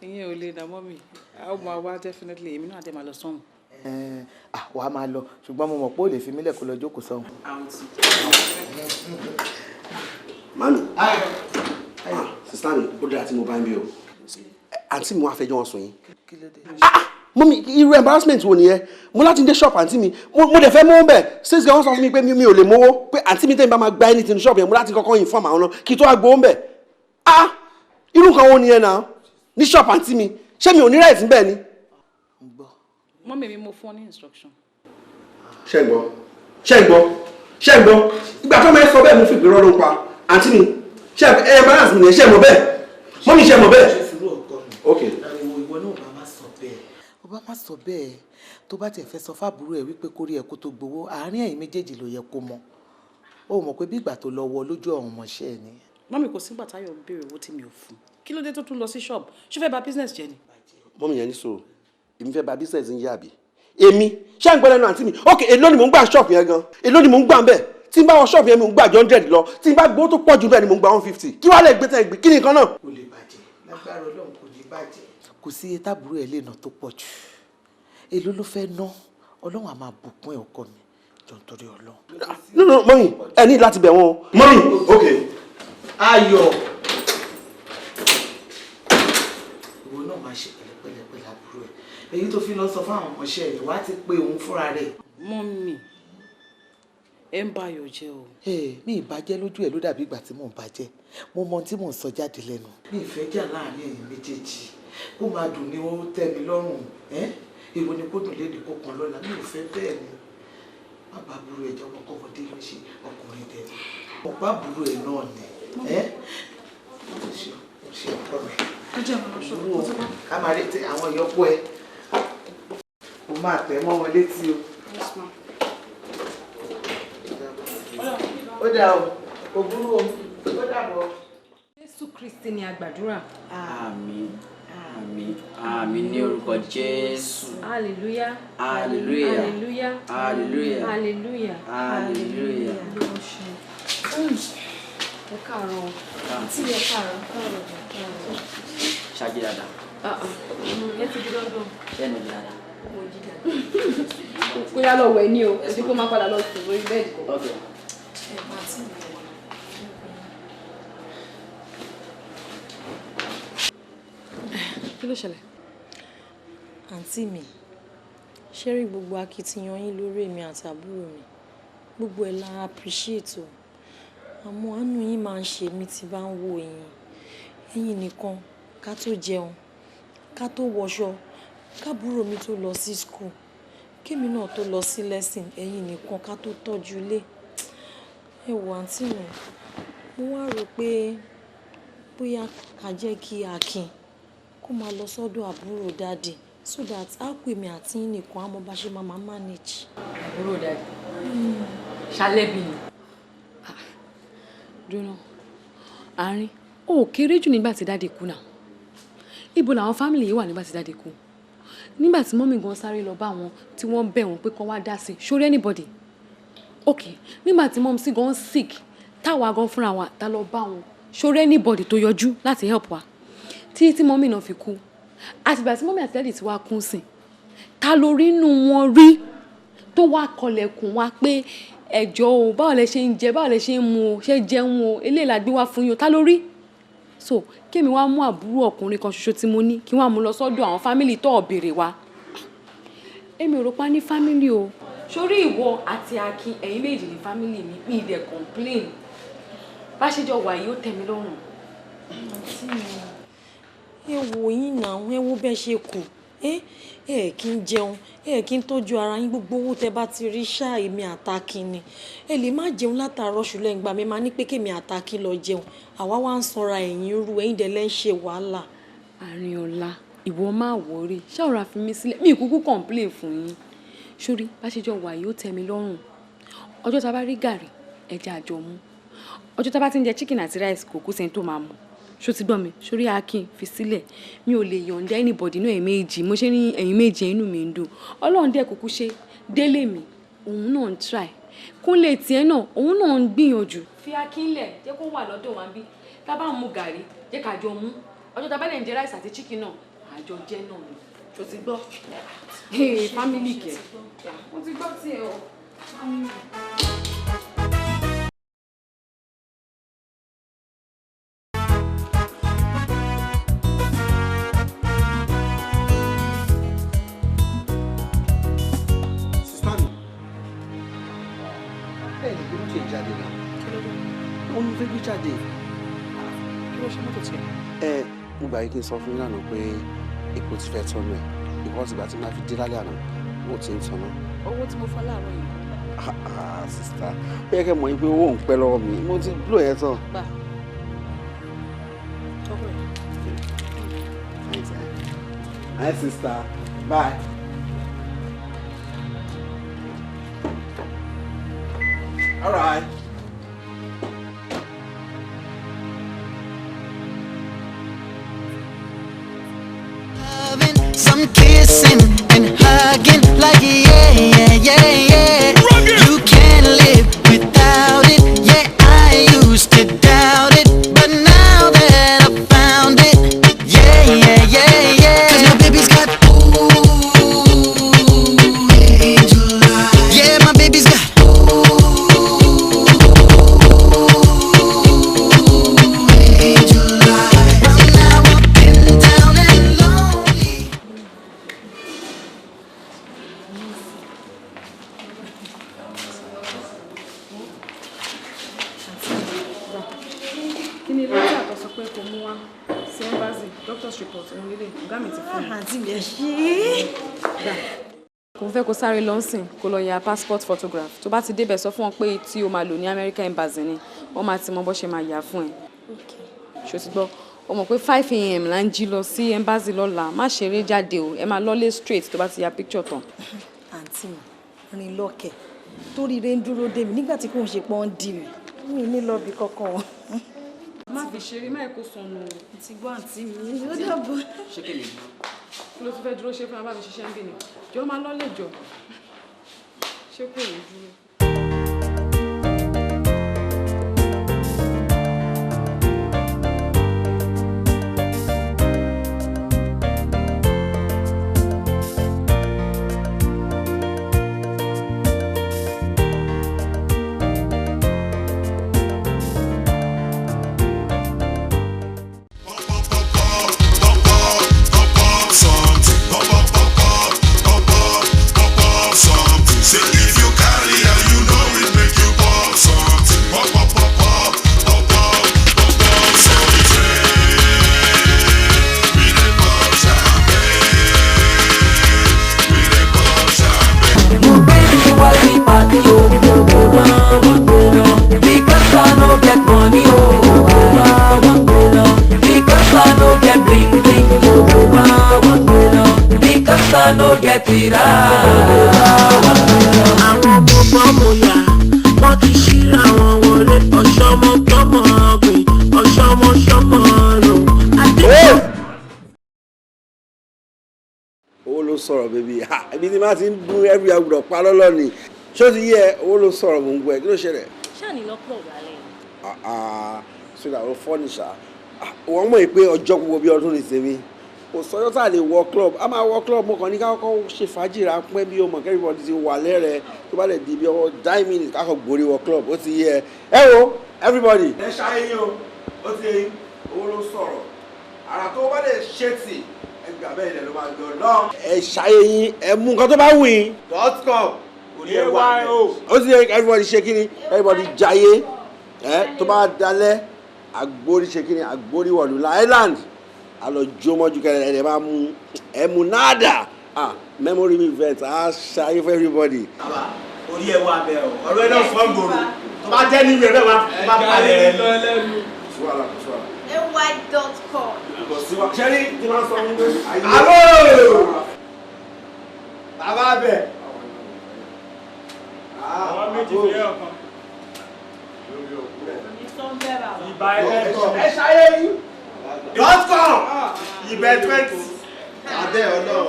Speaker 5: Ìyẹn ò lè dà mọ́ mi, a ó máa wá definitely, èmi náà dé máa lọ sọ́hùn.
Speaker 2: Ẹ̀ẹ́n, ah, wàá máa lọ, ṣùgbọ́n mo mọ̀ pé ó lè fi mílẹ̀ kó lọ jókòó sọ́hùn.
Speaker 5: Àwọn ti.
Speaker 4: Mami, ah, sista mi, ó dára tí mo bá ń bí o. Àǹtí mi wá fẹjọ́ wọn sùn yín.
Speaker 2: Kí ló dé?
Speaker 4: Mummy, irú embarrassment wo nìyẹn? Mo láti dé shop àǹtí mi, mo dẹ̀ fẹ́ mówó bẹ̀. Sales girl wọ́n sọ fún mi pé mi ò lè mówó, pé àǹtí mi tẹ́mi bá máa gba anything ní shop yẹn, mo láti kọ́kọ́ inform àwọn náà kí n tó wá gbowó bẹ̀. Ah, irú nǹkan wo nìyẹn náà? Ní shop àǹtí mi, ṣé mi ò ní right níbẹ̀ ni?
Speaker 5: Mummy mi, mo fún ọ ní instruction.
Speaker 4: Ṣé ń gbọ́? Ṣé ń gbọ́? Ṣé ń gbọ́? Ìgbà tó máa ń sọ bẹ́ẹ̀, mo fi ìpè rọ́ọ̀lù pa. Àǹtí mi, ṣé ẹ embarrass mi nìyẹn? Ṣé ẹ mọ̀ bẹ́ẹ̀? Mummy, ṣé ẹ mọ̀ bẹ́ẹ̀?
Speaker 2: Ṣe sùúrù, ọkọ mi.
Speaker 4: Okay.
Speaker 2: Ariwo ìwọ náà bá má sọ bẹ́ẹ̀. Ó bá má sọ bẹ́ẹ̀. Tó bá tiẹ̀ fẹ́ sọ fábúrò ẹ̀ wípé kórí ẹ̀ kó tó gbowó, àárín ẹ̀yin méjèèjì ló yẹ kó mọ̀. Ó mọ̀ pé bí ìgbà tó lọ wọ lójú ọ̀hún mọ̀ṣẹ́ ẹ̀ ni.
Speaker 5: Mummy, kò sígbà táyọ̀ béèrè owó tí mi ò fún. Kí ló dé tó tún lọ sí ṣọ́ọ̀bù? Ṣó fẹ́ bà business jẹ́ ni?
Speaker 4: Mummy yẹn ní sọ̀rọ̀, èmi fẹ́ bà business ń yá àbí? Èmi ṣé ń gbọ́ lẹ́nu àǹtí mi? Ok, èló ni mò ń gbà ṣọ́ọ̀bù yẹn gan? Èló ni mò ń gbà ń bẹ̀? Tí n bá wọ ṣọ́ọ̀bù yẹn, mi ò ń gbà ju 100 lọ. Tí n bá gbowó tó pọ̀ jù bẹ́ẹ̀ ni mò ń gba 150. Kí wàá lè gbé tẹ́ gbé? Kí ni nǹkan náà?
Speaker 2: Kò lè bàjẹ́ lágbára Ọlọ́run, kò ní bàjẹ́. Kò sí iye táàbúrò ẹ̀ lè ná tó pọ̀ jù. Èló ló fẹ́ ná? Ọlọ́run á máa bùkún ẹ̀, ọkọ mi, jọ nítorí Ọlọ́run.
Speaker 4: No, no, mummy, ẹ ní láti bẹ̀ wọ́n o. Mummy, ok.
Speaker 2: Ayọ̀, ìwọ náà máa ṣe pẹ̀lẹ́pẹ̀lẹ́ pẹ̀lú àbúrò ẹ̀. Èyí tó fi lọ sọ fún àwọn ọmọọṣẹ́ rẹ̀, wá ti pé òun fúnra rẹ̀.
Speaker 5: Mummy, ẹ ń bá ayọ̀ jẹ́ o.
Speaker 2: Ee, mi ìbàjẹ́ lójú ẹ̀ ló dàbí ìgbà tí mò ń bàjẹ́. Mo mọ ohun tí mò ń sọ jáde lẹ́nu. Mi ìfẹ́ jà láàrin ẹ̀yin méjèèjì. Kó máa dùn ní ó tẹ́ mi lọ́rùn ẹ́. Èwo ni kó dùn léde kó kan lọ́la? Mi ò fẹ́ bẹ́ẹ̀ ni. Má bá àbúrò ẹ̀ jẹ́. Ọmọkọ́mọdé ló ṣe, ọkùnrin tẹ̀lé. Ọ̀pá àbúrò ẹ̀ náà ni ẹ́.
Speaker 3: Jẹ́ mo lọ ṣọ́ọ̀bù.
Speaker 2: Wo ká máa retí àwọn ìyọ́pọ̀ ẹ. Mo máa tẹ̀ mọ́ wọn létí o.
Speaker 3: Yes, ma.
Speaker 2: Ó dà o, kò burú o, ó dàbọ̀.
Speaker 3: Jésù Kristi ni a gbàdúrà.
Speaker 11: Àmín, àmín, àmín ní orúkọ Jésù.
Speaker 3: Hallelujah.
Speaker 11: Hallelujah.
Speaker 3: Hallelujah.
Speaker 11: Hallelujah.
Speaker 3: Hallelujah.
Speaker 11: Hallelujah.
Speaker 3: Olúwa ṣeun. Ẹ káàárọ̀ o. Tí ẹ káàárọ̀. Káàárọ̀.
Speaker 11: Ṣáájú dáadáa.
Speaker 3: Ah, ah. Ẹ ti di dandan.
Speaker 11: Ṣé ẹnu di dáadáa?
Speaker 3: Mo jí dáadáa. Kó yá lọ wẹ̀ ní o, èdè kó máa padà lọ sùn lórí bẹ́ẹ̀dì.
Speaker 11: Okay.
Speaker 6: Ẹ máa tí mi wà.
Speaker 3: Kí ló ṣẹlẹ̀?
Speaker 6: Àǹtí mi, ṣé rí gbogbo akitiyan yín lórí èmi àti àbúrò mi, gbogbo ẹ̀ la appreciate o. Àmọ́ àánú yín máa ń ṣe mí tí bá ń wo yín. Ẹ̀yin nìkan ká tó jẹun, ká tó wọṣọ, kábúrò mi tó lọ sí school, kémi náà tó lọ sí lesson, ẹ̀yin nìkan ká tó tọ́jú ilé. Ẹ wo àǹtí mi, mo wá rò pé bóyá ká jẹ́ kí Akin kó máa lọ sọ́dọ̀ àbúrò daddy so that á pè mí àti yín nìkan á mọ bá ṣe máa máa manage.
Speaker 3: Àbúrò daddy. Ṣalẹ́bí ni. Dúró. Àárín, ó kéré jù nígbà tí daddy kú náà. Ibo làwọn family yìí wà nígbà tí daddy kú? Nígbà tí mummy gan sáré lọ bá wọn tí wọ́n bẹ̀ wọ́n pé kán wá dá sí i, ṣó rí anybody? Ok, nígbà tí mummy sí gan sick, táwa gan fúnra wa ta lọ bá wọn, ṣó rí anybody tó yọjú láti help wa? Títí tí mummy náà fi kú. Àtìgbà tí mummy àti daddy ti wá kún sìn, ta ló rí inú wọn rí tó wá kọlẹ̀kùn wa pé ẹjọ́ o, báwo lẹ ṣe ń jẹ, báwo lẹ ṣe ń mu o, ṣé jẹun o, eléyìí la gbé wá fún yín o, ta ló rí? So kémi wá mú àbúrò ọkùnrin kan ṣoṣo tí mo ní kí wọ́n á mú lọ sọ́dọ̀ àwọn family tó ò béèrè wa. Èmi ò rò pa ní family o. Sórí ìwọ àti Akin, ẹ̀yin méjì ní family mi, mi dẹ̀ complain. Bá ṣe jọ wà yìí, ó tẹ́ mi lọ́rùn.
Speaker 6: Àǹtí mi, ẹ wò yín náà, ẹ wo bẹ́ẹ̀ ṣe kù. Ẹ ẹ kí ń jẹun, ẹ kí ń tọ́jú ara yín, gbogbo owó tẹ bá ti rí ṣáà èmi àtAkin ni. Ẹ lè má jẹun látàárọ̀ ṣùlẹ̀ ìgbà mi máa ní pé kémi àtAkin lọ jẹun. Àwa wá ń sanra ẹ̀yìn rú, ẹ̀yin dẹ̀ lẹ́ ń ṣe wàhálà.
Speaker 3: Àrìnọ̀lá, ìwọ má worry, ṣé ọ̀rọ̀ àfi mi sílẹ̀, mi kúkú complain fún yín. Sórí bá ṣe jọ wà yìí, ó tẹ́ mi lọ́rùn. Ọjọ́ tá a bá rí gàrí, ẹja àjọ mú. Ọjọ́ tá a bá ti ń jẹ chicken àti rice, kò kú sẹ́ni tó máa mọ̀. Ṣó ti gbọ́ mi? Sórí Akin, fi sílẹ̀. Mi ò lè yọ̀ǹda anybody náà. Ẹ̀yin méjì mo ṣe ní, ẹ̀yin méjì inú mi ń dùn. Ọlọ́run dẹ̀ kúkú ṣe délé mi, òun náà ń try. Kúnlé tiẹ̀ náà, òun náà ń gbìyànjú. Fi Akin lẹ̀, jẹ́ kó wà lọ́dọ̀ wa bí. Tá a bá ń mu gàrí, jẹ́ ká jọ mú. Ọjọ́ tá a bá lè ń jẹ rice àti chicken náà, àjọ jẹ́ náà ni. Ṣó ti gbọ́? Family kẹ̀. Mo ti gbọ́ tiẹ̀ o. Family.
Speaker 4: Sister mi, ẹ lè gbé mọ́tò yìí jáde náà. Ó ní fẹ́ gbé jáde.
Speaker 5: Kí ló ṣe mọ́tò tiẹ̀?
Speaker 4: Ẹ mo gbà yín kí n sọ fún yín lánàá pé epo ti fẹ́ tọ́nu ẹ̀, because ìgbà tí màá fi dé lálẹ́ àná, ó ti ń tọ́nà.
Speaker 5: Owó tí mo fọ́ láàárọ̀ yìí?
Speaker 4: Ah, sister, ó yẹ kẹ́ mọ̀ yín pé owó ń pẹ́ lọ́wọ́ mi, mo ti blow yẹn tán.
Speaker 5: Gbà. Tọ́kọ̀ ẹ̀.
Speaker 4: Thanks, eh. Hi, sister. Bye. All right.
Speaker 10: Some kissing and hugging like yeah. You can't live without it. Yeah, I used to doubt it, but now that I found it, yeah. 'Cause my baby's got ooh, angel eyes. Yeah, my baby's got ooh, angel eyes. Well, now I've been down and lonely.
Speaker 3: Kí ni lẹ́tà tó sọ pé kò mú wá sí embassy? Doctor's report òun lélẹ̀, ọ̀gá mi ti fún mi.
Speaker 6: Àǹtí mi, ẹ ṣé.
Speaker 3: Kò fẹ́ kó sáré lọ sìn, kó lọ ya passport photograph. Tó bá ti débẹ̀, sọ fún wọn pé tí o máa lò ní America embassy ni, wọ́n máa ti mọ bó ṣe máa yà fún ẹ. Ṣó ti gbọ́? O mọ̀ pé 5 a.m. là ń jí lọ sí embassy lọ́la. Má ṣeré jáde o, ẹ máa lọ́lé straight tó bá ti ya picture tán.
Speaker 6: Àǹtí mi, rìn lọ́kẹ̀ torí ire ń dúró dé mi nígbà tí kò ń ṣe pọ́n ń dì mí mi ní lọ́ọ̀bì kankan.
Speaker 3: Má fi ṣeré, má kó sọnù o.
Speaker 6: Ti gbọ́, àǹtí mi, ó dàbọ̀.
Speaker 11: Ṣé kí mi dúró?
Speaker 3: Kí ló tún fẹ́ dúró ṣe fún abá mi ṣiṣẹ́ ń bì ní? Jọ, máa lọ́lé jọ. Ṣé kò ní dúró?
Speaker 12: Something, pop, pop, pop, pop, pop, pop, pop, something. Say if you carry am, you know it make you pop something. Pop, pop, pop, pop, pop, pop, pop, pop something. We dey pop champagne. We dey pop champagne.
Speaker 13: Mo gbé mi wá sí party o, because I no get money o, because I no get bling bling o, because I no get it.
Speaker 14: Àwọn bọ́bọ́ mo yà wọ́n ti ṣíra wọn wọlé ọ̀ṣọ́mọ tọmọ ọ̀gbìn ọ̀ṣọ́mọ ṣọmọ rò.
Speaker 4: Owó ló sọ̀rọ̀, baby. Ha, ibi tí máa ti ń dún every agbọ̀dọ̀ pa lọ́lọ́ ni. Ṣé ó ti yẹ? Owó ló sọ̀rọ̀, mò ń gbọ́ ẹ. Kí ló ṣẹlẹ̀?
Speaker 15: Ṣáà ní lọ club lálẹ́?
Speaker 4: Ah, sódà ó fọ́ nìṣá. Wọ́n mọ̀ pé ọjọ́ gbogbo bí ọdún ní tèmi, kò sọ́jọ́ tá a lè wọ club. A máa wọ club. Mo kàn ní ká kọ́kọ́ ṣe fàájì ráńpẹ́ bí o mọ̀ kí everybody ti wà lẹ́rẹ̀ẹ́. Tó bá lè di bí ọwọ́ 9 minutes, ká kọ́ gborí wọ club. Ó ti yẹ ẹ wo everybody. Ẹ ṣáyé yín o, ó ti yẹ yín. Owó ló sọ̀rọ̀, àrà tó bá lè ṣe tì ẹgbàá bẹ́ẹ̀ ilẹ̀ ló máa jọ lọ. Ẹ ṣáyé yín, ẹ mú nǹkan tó bá wù yín. .com orí ẹ wà bẹ́ẹ̀. Ó ti yẹ everybody ṣe kí ni, everybody jayé ẹ. Tó bá dalẹ̀, agbórí ṣe kí ni, agbórí wọ̀lú island, a lọ jó mọ́jú kẹrẹ ẹ̀ máa mú ẹ mú nada. Ah, memory event, a ṣayé for everybody.
Speaker 16: Bàbá, orí ẹ wà bẹ́ẹ̀ o, ọ̀rọ̀ ẹ náà fọ́ gbòòrò tó bá jẹ́ nínú ẹ bẹ́ẹ̀ wá bá palẹ̀ rẹ.
Speaker 17: ay.com.
Speaker 4: Kò sí wa ṣẹ́rí tí wọ́n sọ wípé.
Speaker 16: Alo, bàbá bẹ̀.
Speaker 18: Àwọn méjì fi ẹ ọkàn. Ìbá ẹlẹ́tọ̀.
Speaker 4: Ẹ ṣayé yín.
Speaker 16: .com ibẹ̀ 20. Abẹ́ ọlọ́run.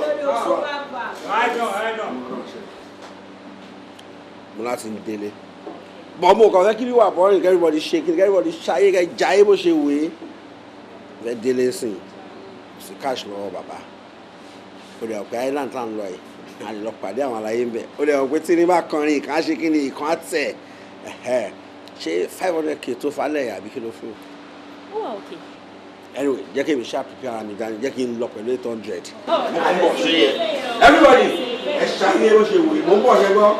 Speaker 18: Right on, right on.
Speaker 4: Mo láti ń délé bọ́n, mo kàn fẹ́ kí wíwà bọ́ọ̀rìn kí everybody ṣe kí everybody ṣayé kẹ́ jayé bó ṣe wé. Fẹ́ délé sìn, kò sí cash lọ́wọ́ bàbá. Ó dẹ̀ ọ̀pẹ island tá à ń lọ yìí, a lè lọ pàdé àwọn aláyé ń bẹ̀. Ó dẹ̀ ọ̀pẹ tí ní bá kọrin ìkan á ṣe kí ni, ìkan á tẹ̀ ẹ̀hẹ́. Ṣé 500K tó falẹ̀ àbí kí ló fún?
Speaker 15: Ó wà òkè.
Speaker 4: Anyway, jẹ́ kí èmi ṣáà prepare ara mi dání, jẹ́ kí n lọ pẹ̀lú 800. Mo kàn ń bọ̀ ṣe yẹ everybody ẹ ṣayé bó ṣe wù yìí. Mo ń bọ̀, ṣe gbọ́.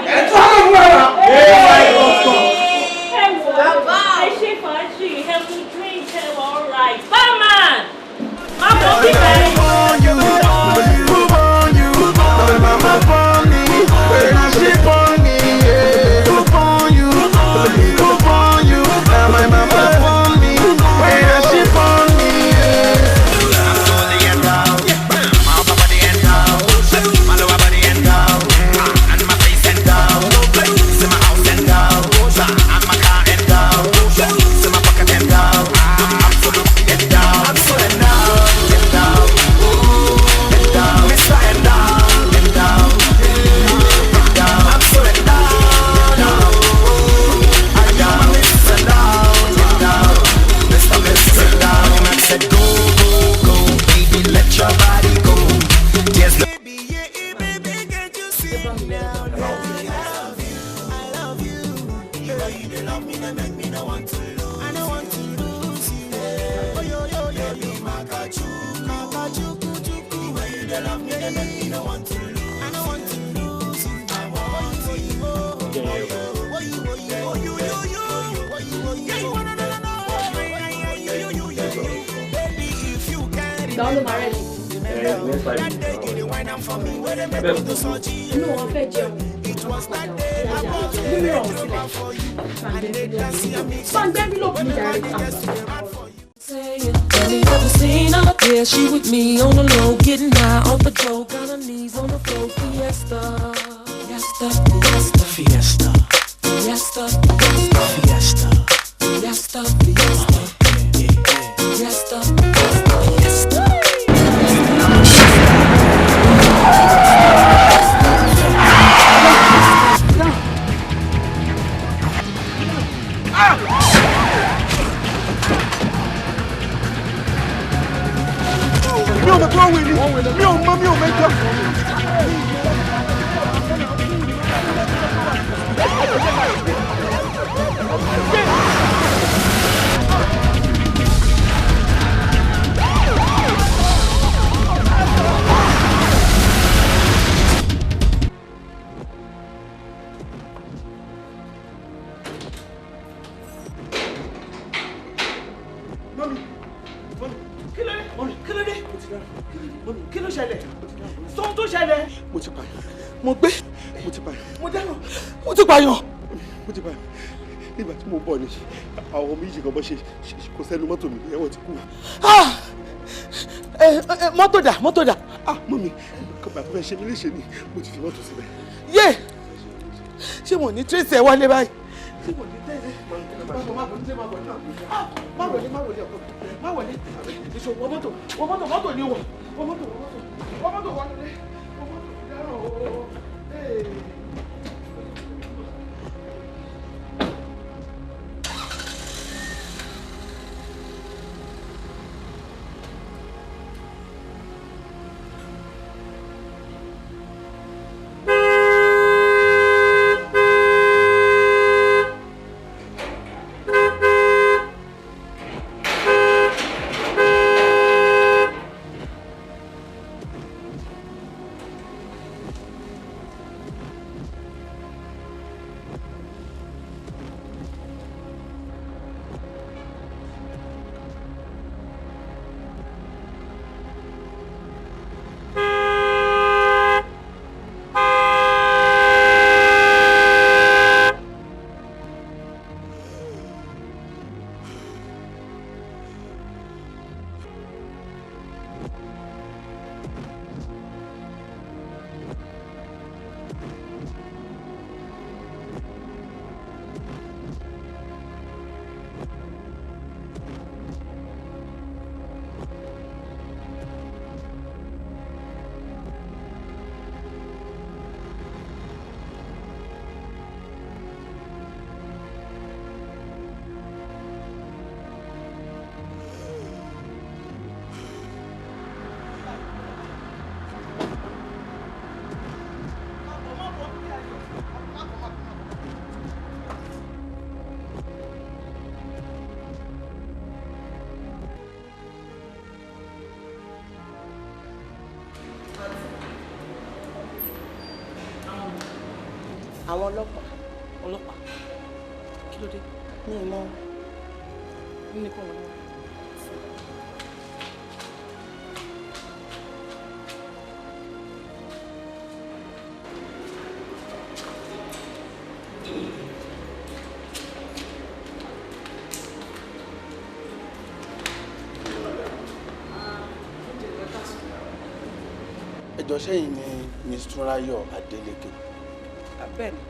Speaker 4: Ẹ tún àwọn fún wa.
Speaker 15: Ẹ wò ó, ẹ ṣe fàájì, ẹ mú drink, ẹ wà alright. Barman, má bọ̀ bíbẹ̀.
Speaker 10: Mama for me, when she for me, yeah. Who for you? Who for you? Now my mama for me, when she for me, yeah.
Speaker 5: Ìgbà wo ló máa ready? Inú wọn fẹ́ jẹun. mílíọ̀nù sílẹ̀. Bá ń gbé envelope mi jàre.
Speaker 13: Barely ever seen her. Yeah, she with me on the low, getting high off the dough. Got her knees on the floor. Fiesta, fiesta, fiesta,
Speaker 14: Fiesta,
Speaker 13: fiesta,
Speaker 14: fiesta,
Speaker 13: fiesta, fiesta, fiesta, fiesta.
Speaker 4: Mi ò mọ̀ tó wẹ̀ ni, mi ò mọ̀, mi ò mẹ́jọ.
Speaker 2: Kí ló dé? Kí ló dé? Kí ló ṣẹlẹ̀? Sọ ohun tó ṣẹlẹ̀.
Speaker 4: Mo ti pààyàn. Mo gbé. Mo ti pààyàn.
Speaker 2: Mo dáná. Mo ti pààyàn.
Speaker 4: Mo ti pààyàn. Nígbà tí mo bọ̀ ni àwọn méjì kan bọ́ ṣe kò sẹ́nu mọ́tò mi, ẹ̀wọ̀n ti kú.
Speaker 2: Mọ́tò dà, mọ́tò dà.
Speaker 4: Ah, mọ́mi, kọ́ba tó fẹ́ ṣe mí léṣe ni mo ti fi mọ́tò síbẹ̀.
Speaker 2: Yé! Ṣé mo ní tracy ẹ wálé báyìí? Ṣé mo ní tracy? Má bọ̀, má bọ̀, má bọ̀, má wọlé, má wọlé ọkọ mi, má wọlé. Ìṣòwò wọ mọ́tò, wọ mọ́tò, mọ́tò ni wọ̀, wọ mọ́tò, wọ mọ́tò, wọ mọ́tò wọlé, wọ mọ́tò dárò o. Ee. Àwọn ọlọ́pàá.
Speaker 5: Ọlọ́pàá? Kí ló dé?
Speaker 2: Mi ò mọ̀.
Speaker 5: Ní kò wọ́n náà.
Speaker 17: Ẹ jọ̀ọ́, ṣẹ́yìn ni Miss Túnráyọ̀ Adélékè?
Speaker 5: Bẹ́ẹ̀ni.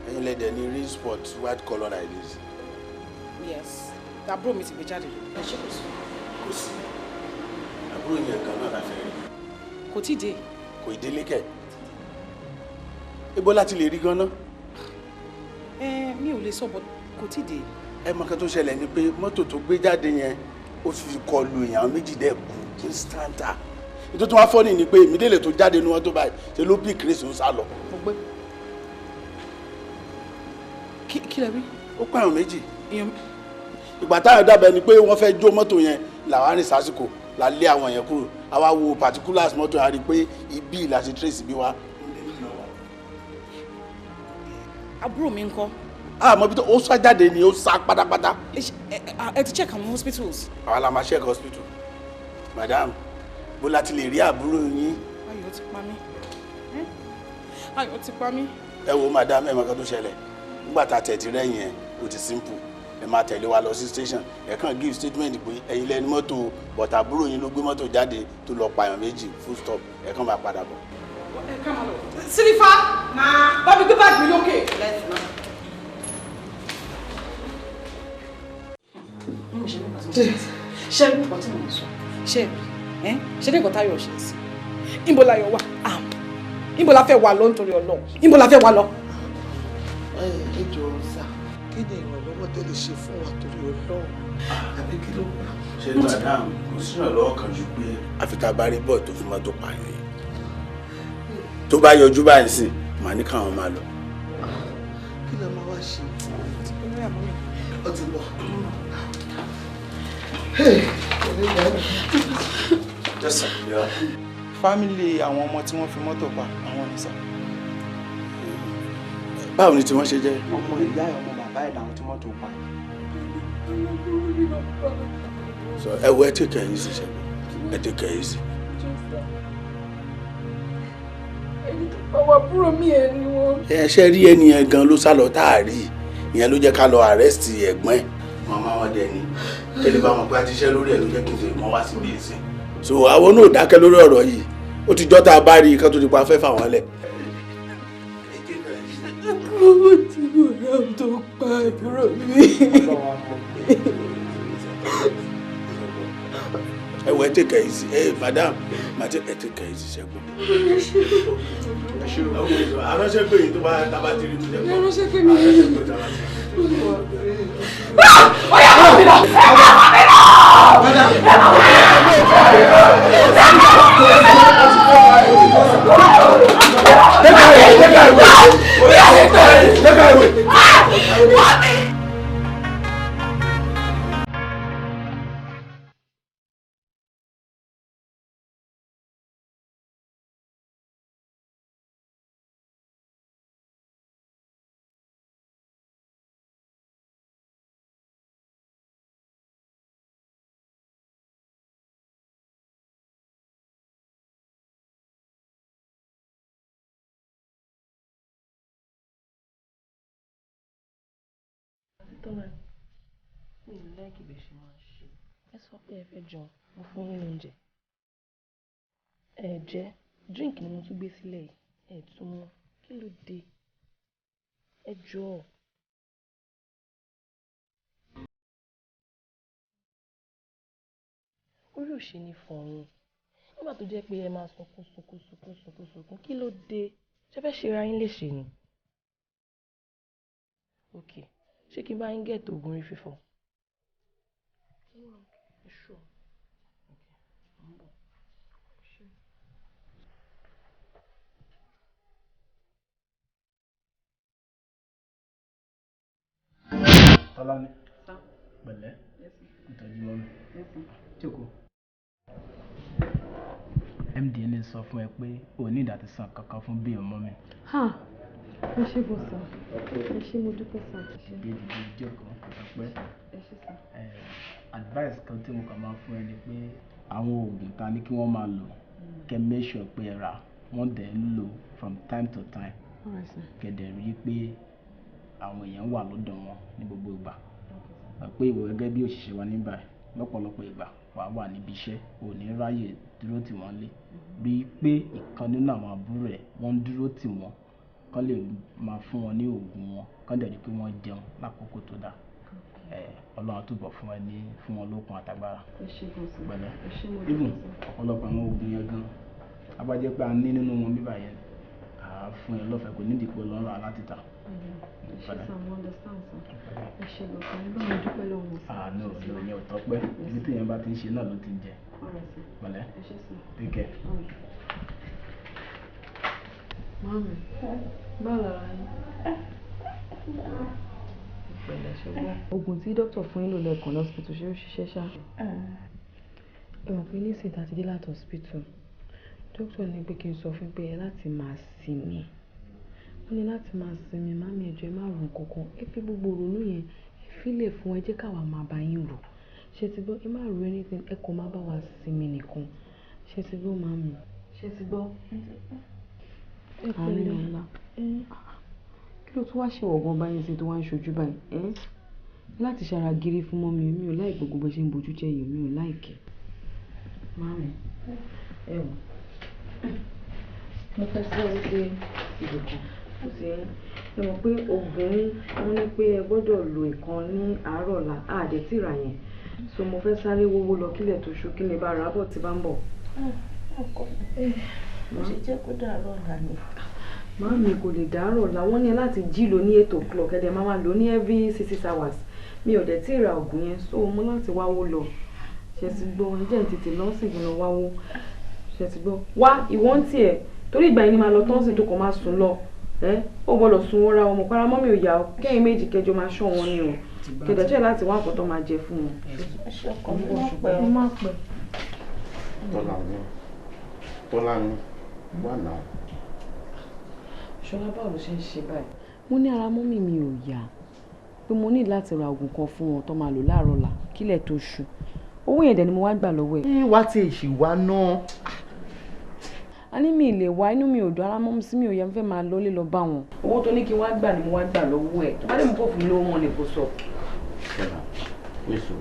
Speaker 17: Ẹ̀yin lẹ́dẹ̀ ní real sport white colour like this.
Speaker 5: Yes, àbúrò mi ti gbé jáde. Ẹ ṣe, kò sí.
Speaker 17: Kò sí. Àbúrò yẹn kan náà la fẹ́ rí.
Speaker 5: Kò tí ì dé.
Speaker 17: Kò ì délé kẹ̀. Ibo láti lè rí gan-an?
Speaker 5: Ẹ mi ò lè sọ, but kò tí ì dé.
Speaker 17: Ẹ mọ kan tó ṣẹlẹ̀ ni pé mọ́tò tó gbé jáde yẹn, ó fi kọlu èèyàn méjì, dẹ̀ kú instanta. Ètò tó wá fọ́nì ni pé ìmídélè tó jáde ní wọ́n tó báyìí ṣe ló bí kérésì ń sá lọ.
Speaker 5: Mo gbé. Kí lẹ wí?
Speaker 17: Ó pààyàn méjì. Ìgbà táwọn dábàá ni pé wọ́n fẹ́ jó mọ́tò yẹn, làwọn arìn sásìkò la lé àwọn yẹn kúrò. Àwa wo particulars mọ́tò yẹn, a rí i pé ibi la ṣe trace bí wa.
Speaker 5: Àbúrò mi ńkọ́?
Speaker 17: Àmọ́ bí tó ó sá jáde ni, ó sá pátápátá.
Speaker 5: Ẹ ti check àwọn hospitals?
Speaker 17: Àwa la máa check hospital. Madam, bó la ti lè rí àbúrò yín?
Speaker 5: Ayọ̀ ti pa mí. Ayọ̀ ti pa mí.
Speaker 17: Ẹ wo madam, ẹ mọ̀ kan tó ṣẹlẹ̀. Nígbà tá a tẹ̀ ti rẹ́yìn ẹ̀, ó ti simple. Ẹ máa tẹ̀lé wa lọ sí station. Ẹ kàn give statement pé ẹ̀yin lẹ́ni mọ́tò, but àbúrò yín ló gbé mọ́tò jáde tó lọ pààyàn méjì, full stop. Ẹ kàn máa padà bọ̀.
Speaker 5: Ẹ ká máa lọ. Sílífà, bá mi gbé báàgì mi lókè. Ṣé rí nǹkan tí mò ń sọ? Ṣé rí? Ṣé ní nǹkan táyọ̀ ṣe sí? Níbo láyọ̀ wà? Níbo la fẹ́ wà lọ nítorí Ọlọ́run? Níbo la fẹ́ wà lọ?
Speaker 2: Ẹ jọ̀ọ́ sà, kí ni ìrànlọ́wọ́ tẹ́ lè ṣe fún wa torí Ọlọ́run? Àbí kí ló kù?
Speaker 17: Ṣé madam, kò sí ìrànlọ́wọ́ kan ju pé àfi tá a bá rí bọ́ọ̀ tó fi mọ́tò pààyàn yìí. Tó bá yọjú báyìí sìn, màá ní káwọn máa lọ.
Speaker 2: Kí ló máa wá ṣe? Ó ti bọ̀.
Speaker 17: Yes, sir. Yeah.
Speaker 19: Family àwọn ọmọ tí wọ́n fi mọ́tò pa àwọn ni sir.
Speaker 17: Báwo ni tí wọ́n ṣe jẹ́?
Speaker 19: Ọmọ ìyá ẹ̀, ọmọ bàbá ẹ̀ làwọn tí mọ́tò pa.
Speaker 17: So ẹ wo, ẹ take it easy, ṣẹ́gun. Ẹ take it easy.
Speaker 3: Àwọn àbúrò mi ẹ̀ ni wọ́n.
Speaker 17: Ẹ ṣe rí ẹni yẹn gan ló sá lọ tá a rí. Ìyẹn ló jẹ́ ká lọ arrest ẹ̀gbọ́n ẹ̀. Màmá wọn dẹ̀ ni. Tẹ́lẹ̀ bá wọn pé a ti ṣiṣẹ́ lórí ẹ̀ ló jẹ́ kí n ṣe mọ́ wá síbi ìsìn. So àwọn náà dákẹ́ lórí ọ̀rọ̀ yìí. Ó ti jọ́ tá a bá rí i ká tó ti pa afẹ́ fà wọ́n lẹ̀.
Speaker 3: Owó tí mo rà tó pa àbúrò mi.
Speaker 17: Ẹ wo, ẹ take it easy. Ẹ madam, màtí ẹ take it easy, ṣẹ́gun. Aránṣẹ́ pé èyí tó bá tábà ti rí mi jẹ́.
Speaker 3: Aránṣẹ́ pé mi.
Speaker 5: Ó yá, kọ́ mi lọ! Ẹ má kọ́ mi lọ! Ẹ má kọ́ mi lọ!
Speaker 17: Take her away! Take her away! Take her away!
Speaker 13: Tọ́lá, mi ò like bẹ́ẹ̀ ṣe máa ń ṣe. Ẹ sọ pé ẹ fẹ́ jẹun, mo fún yín lóúnjẹ. Ẹ jẹ, drink ni mo tún gbé sílẹ̀ yìí. Ẹ tún mú. Kí ló dé? Ẹ jọ̀ọ́. Orí ò ṣe ní fọyín. Nígbà tó jẹ́ pé ẹ máa sunkún sunkún sunkún sunkún sunkún, kí ló dé? Ṣé fẹ́ ṣe ra yín léṣe ni? Okay. Ṣé kí n bá yín gẹ̀ẹ́tì oògùn orí fífọ́?
Speaker 16: Tọ́lání, pẹ̀lẹ́, ìtọ́jú mọ́mi. Jókòó. MD ní sọ fún ẹ pé o ní ìdá ti san kankan fún bíi ọmọ mi.
Speaker 3: Ẹ ṣé bọ̀ sá, ẹ ṣé, mo dúpẹ́ sá.
Speaker 16: Dìde, jókòó, ọpẹ́.
Speaker 3: Ẹ ṣé sá.
Speaker 16: Advice kan tí mo kàn máa fún ẹ ni pé àwọn oògùn ta ní kí wọ́n máa lò, kẹ́ make sure pé ẹ rà wọ́n, dẹ̀ ń lò from time to time.
Speaker 3: Alright, sir.
Speaker 16: Kẹ́ dẹ̀ rí i pé àwọn èèyàn wà lọ́dọ̀ wọn ní gbogbo ìgbà, pé ìwọ gẹ́gẹ́ bí òṣìṣẹ́ wa nígbà lọ́pọ̀lọpọ̀ ìgbà wàá wà níbi iṣẹ́, ò ní ráyè dúró tì wọ́n lé. Rí i pé ìkan nínú àwọn àbúrò ẹ̀ wọ́n ń dúró tì wọ́n, kán lè máa fún wọn ní oògùn wọn, kán dẹ̀ rí pé wọ́n jẹun lákòókò tó dáa. Ọlọ́run á túbọ̀ fún ẹ ní fún wọn lókun àtagbára.
Speaker 3: Ẹ ṣé gan sir.
Speaker 16: Pẹ̀lẹ́.
Speaker 3: Ẹ ṣé, mo
Speaker 16: Even
Speaker 3: dúpẹ́ sir.
Speaker 16: ọ̀pọ̀lọpọ̀ àwọn oògùn yẹn gan, a bá jẹ́ pé a ní nínú wọn bíbà yẹn, à á fún ẹ lọ́fẹ̀ẹ́, kò nídìí pé lọ́ọ́ rà láti tà.
Speaker 3: Ẹ ṣé sir, mo understand sir. Ẹ ṣé gan sir, ẹ bá mi dúpẹ́ lọ́wọ́ wọn sir.
Speaker 16: Ah, no, no, ìyẹn ò tọ́pẹ́. Ibi tí èèyàn bá ti ń ṣe náà ló ti ń jẹ.
Speaker 3: Alright, sir.
Speaker 16: Pẹ̀lẹ́.
Speaker 3: Ẹ ṣé sir.
Speaker 16: Take care.
Speaker 3: Alright. Mami, báwo lára yín? Pẹ̀lẹ́, ṣùgbọ́n oògùn tí dókítà fún yín lò lẹ́ẹ̀kan lọ́sibítù, ṣé ó ṣiṣẹ́ ṣá? Ẹ mọ̀ pé nísìnyí tá a ti dé láti hospital, dókítà ní pé kí n sọ fún pé ẹ láti máa sinmi. Wọ́n ní láti máa sinmi. Mami, ẹ jọ̀ọ́, ẹ má rò kankan. Ẹ fi gbogbo ìrònú yẹn, ẹ fi lè fún ẹ, jẹ́ káwa máa bá yín rò. Ṣé ti gbọ́? Ẹ má rò anything, ẹ kàn máa bá wa sinmi nìkan. Ṣé ti gbọ́, màmí? Ṣé ti gbọ́? Àárín ọ̀la. Kí Kí ló tún wá ṣe wọ̀gán báyìí sí tó wá ń ṣojú báyìí ẹ́ láti ṣara gírí fún mọ́mi? Mi ò láì gbogbo bó ṣe ń bojú jẹ́ yìí, mi ò láìkẹ́. Mami, ẹ wò, mo fẹ́ sáré dé ibì kan. Ó sì ń ẹ mọ̀ pé oògùn yín, wọ́n ní pé ẹ gbọ́dọ̀ lo ìkan ní àárọ̀ ọ̀la, àdé tí rà yẹn, so mo fẹ́ sáré wówó lọ kílẹ̀ tó ṣú kí lè bá ra bọ̀ tí bá ń bọ̀.
Speaker 13: Ọkọ mi, mo ṣe jẹ́ kó dàárọ̀ ọ̀la ni.
Speaker 3: Màámi, kò lè dàárọ̀ ọ̀la. Wọ́n ní láti jí lò ní 8 o'clock, ẹ dẹ̀ máa máa lò ní every 6 hours. Mi ò dẹ̀ tí ì ra oògùn yẹn, so mo láti wáwó lọ. Ṣe ti gbọ́? Ẹ jẹ́ n tètè lọ sí kí n lọ wáwó. Ṣe ti gbọ́? Wá ìwọ ń tiẹ̀ torí ìgbà yẹn ni máa lọ tán sí tó kàn máa sùn lọ. Ẹ ó gbọ́dọ̀ sun wọ́n ra ọmọ para mọ́mí ò yá ọ kẹ́yìn méjì kẹjọ máa ṣọ́ wọn ni o, kẹdẹ̀jẹ́ láti wá nǹkan tó máa jẹ fún wọn.
Speaker 13: Ṣé ọkọ mi, má pẹ́ o.
Speaker 3: Má pẹ́.
Speaker 4: Tọ́lá ní, Tọ́lá ní, wà náà.
Speaker 3: Ṣọlá, báwo ló ṣe ń ṣe báyìí? Mo ní ara mọ́mì mi ò yá, pé mo ní láti ra oògùn kan fún wọn tó máa lò láàárọ̀ ọ̀la kílẹ̀ tó ṣú. Owó yẹn dẹ̀ ni mo wá gbà lọ́wọ́ ẹ̀.
Speaker 4: Ẹ wá tí èsì wá náà.
Speaker 3: A ní mi lè wá, inú mi ò dùn, ara mọ́mí sí mi ò yá, mo fẹ́ máa lọlé lọ bá wọn. Owó tó ní kí n wá gbà ni mo wá gbà lọ́wọ́ ẹ̀. Tó bá dé, mo kò fún mi lówó wọn ni kò sọ.
Speaker 4: Ṣọlá, níṣó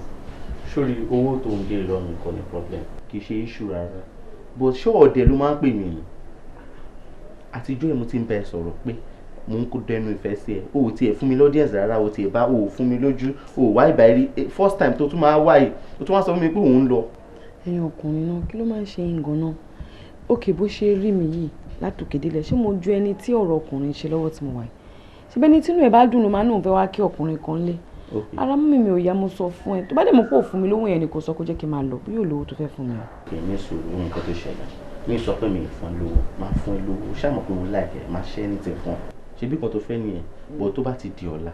Speaker 4: sórí owó tó ń gé lọ mi kọ́ ni problem, kì í ṣe issue rárá, but ṣé ọ̀dẹ̀ ló máa ń pè mí ni? Àtijọ́ ẹ̀ mo ti ń bẹ sọ̀rọ̀ pé mò ń kó dẹnu ìfẹ́ sí ẹ, o ò tiẹ̀ fún mi l'audience rárá, o tiẹ̀ bá o ò fún mi lójú, o ò wá ìbá rí. First time tó tún máa wá yìí, o tún wá sọ fún mi pé òun ń lọ.
Speaker 3: Ẹ̀yin ọkùnrin náà, kí ló máa ń ṣe yín gan-an? Òkè bó ṣe rí mi yìí látòkè délẹ̀, ṣé mo ju ẹni tí ọ̀rọ̀ ọkùnrin ṣe lọ́wọ́ tí mo wà yìí? Ṣé bẹ́ẹ̀ ni tínú ẹ̀ bá dùn ló máa ń fẹ́ wá kí ọkùnrin kan lé? Ara mú mi ò yá, mo sọ fún ẹ. Tó bá dẹ̀ mọ̀ pé ò fún mi lówó yẹn ni kò sọ, kó jẹ́ kí n máa lọ bí yóò lówó tó fẹ́ fún mi o.
Speaker 4: Kì í ní sùúrù, nǹkan tó ṣẹlẹ̀ mi sọ pé mi ì fún ẹ lówó, máa fún ẹ lówó. Ṣáà mọ̀ pé mo láìpẹ́ máa ṣẹ́ ní tẹ̀ fún ọ, ṣebí kan tó fẹ́ nìyẹn bọ̀. Tó bá ti di ọ̀la,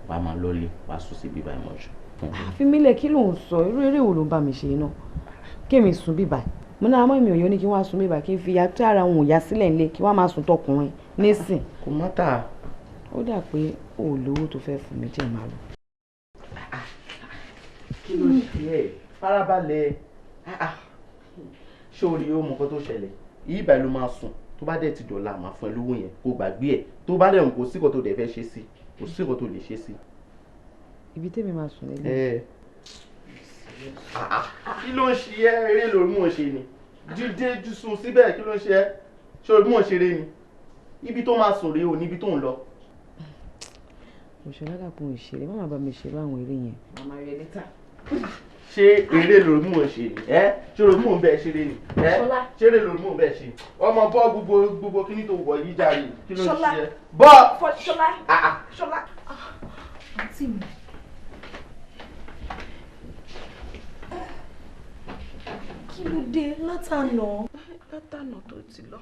Speaker 4: wàá máa lọ́lé, wàá sùn sí bíbá ìmọ̀jú.
Speaker 3: Àfi mílẹ̀, kí ló ń sọ? Irú eré wo ló ń bá mi ṣe iná kémi sùn bíbá? Mo náà mọ́ mi ò yọ ní kí wọ́n á sùn bíbá, kí n fi ya tí ara òun ò yá sílẹ̀ nílé, kí wọ́n á máa sùn tọkùnrin nísìn.
Speaker 4: Kò má tà.
Speaker 3: Ó dà pé o ò lówó tó fẹ́ fún mi, jẹ́ màá lọ.
Speaker 4: Kí ló ṣe ẹ? Farabalẹ̀. Sórí, ó mọ nǹkan tó ṣẹlẹ̀, yìí báyìí ló máa sùn. Tó bá dẹ̀ ti dọ̀la, máa fún ẹ lówó yẹn, kó gbàgbé ẹ̀. Tó bá dẹ̀ kò sí nǹkan tó dẹ̀ fẹ́ ṣe sí, kò sí nǹkan tó lè ṣe sí.
Speaker 3: Ibi tèmi máa sùn lẹ́yìn.
Speaker 4: Kí ló ń ṣe ẹ́? Eré lórí mò ń ṣe ni. Dídé sùn síbẹ̀, kí ló ń ṣe ẹ́? Ṣé orí mò ń ṣeré ni? Ibi tó máa sùn rèé o, níbi tó ń lọ.
Speaker 3: Òṣèlú àdàpọ̀ òṣèré, má má bá mi ṣeré àwọn eré yẹn. Màmá rẹ létà.
Speaker 4: Ṣé eré lórí mò ń ṣe ni ẹ? Ṣé orí mò ń bẹ ṣeré ni ẹ? Ṣé eré lórí mò ń bẹ ṣe? Ọmọ, bọ́ gbogbo gbogbo kíní tó wọ̀ yí jáde, kí ló ń ṣe ẹ? Bọ́.
Speaker 13: Ṣọlá, Ṣọlá, àǹtí mi.
Speaker 6: Kí ló dé látànà?
Speaker 13: Látànà tó ti lọ.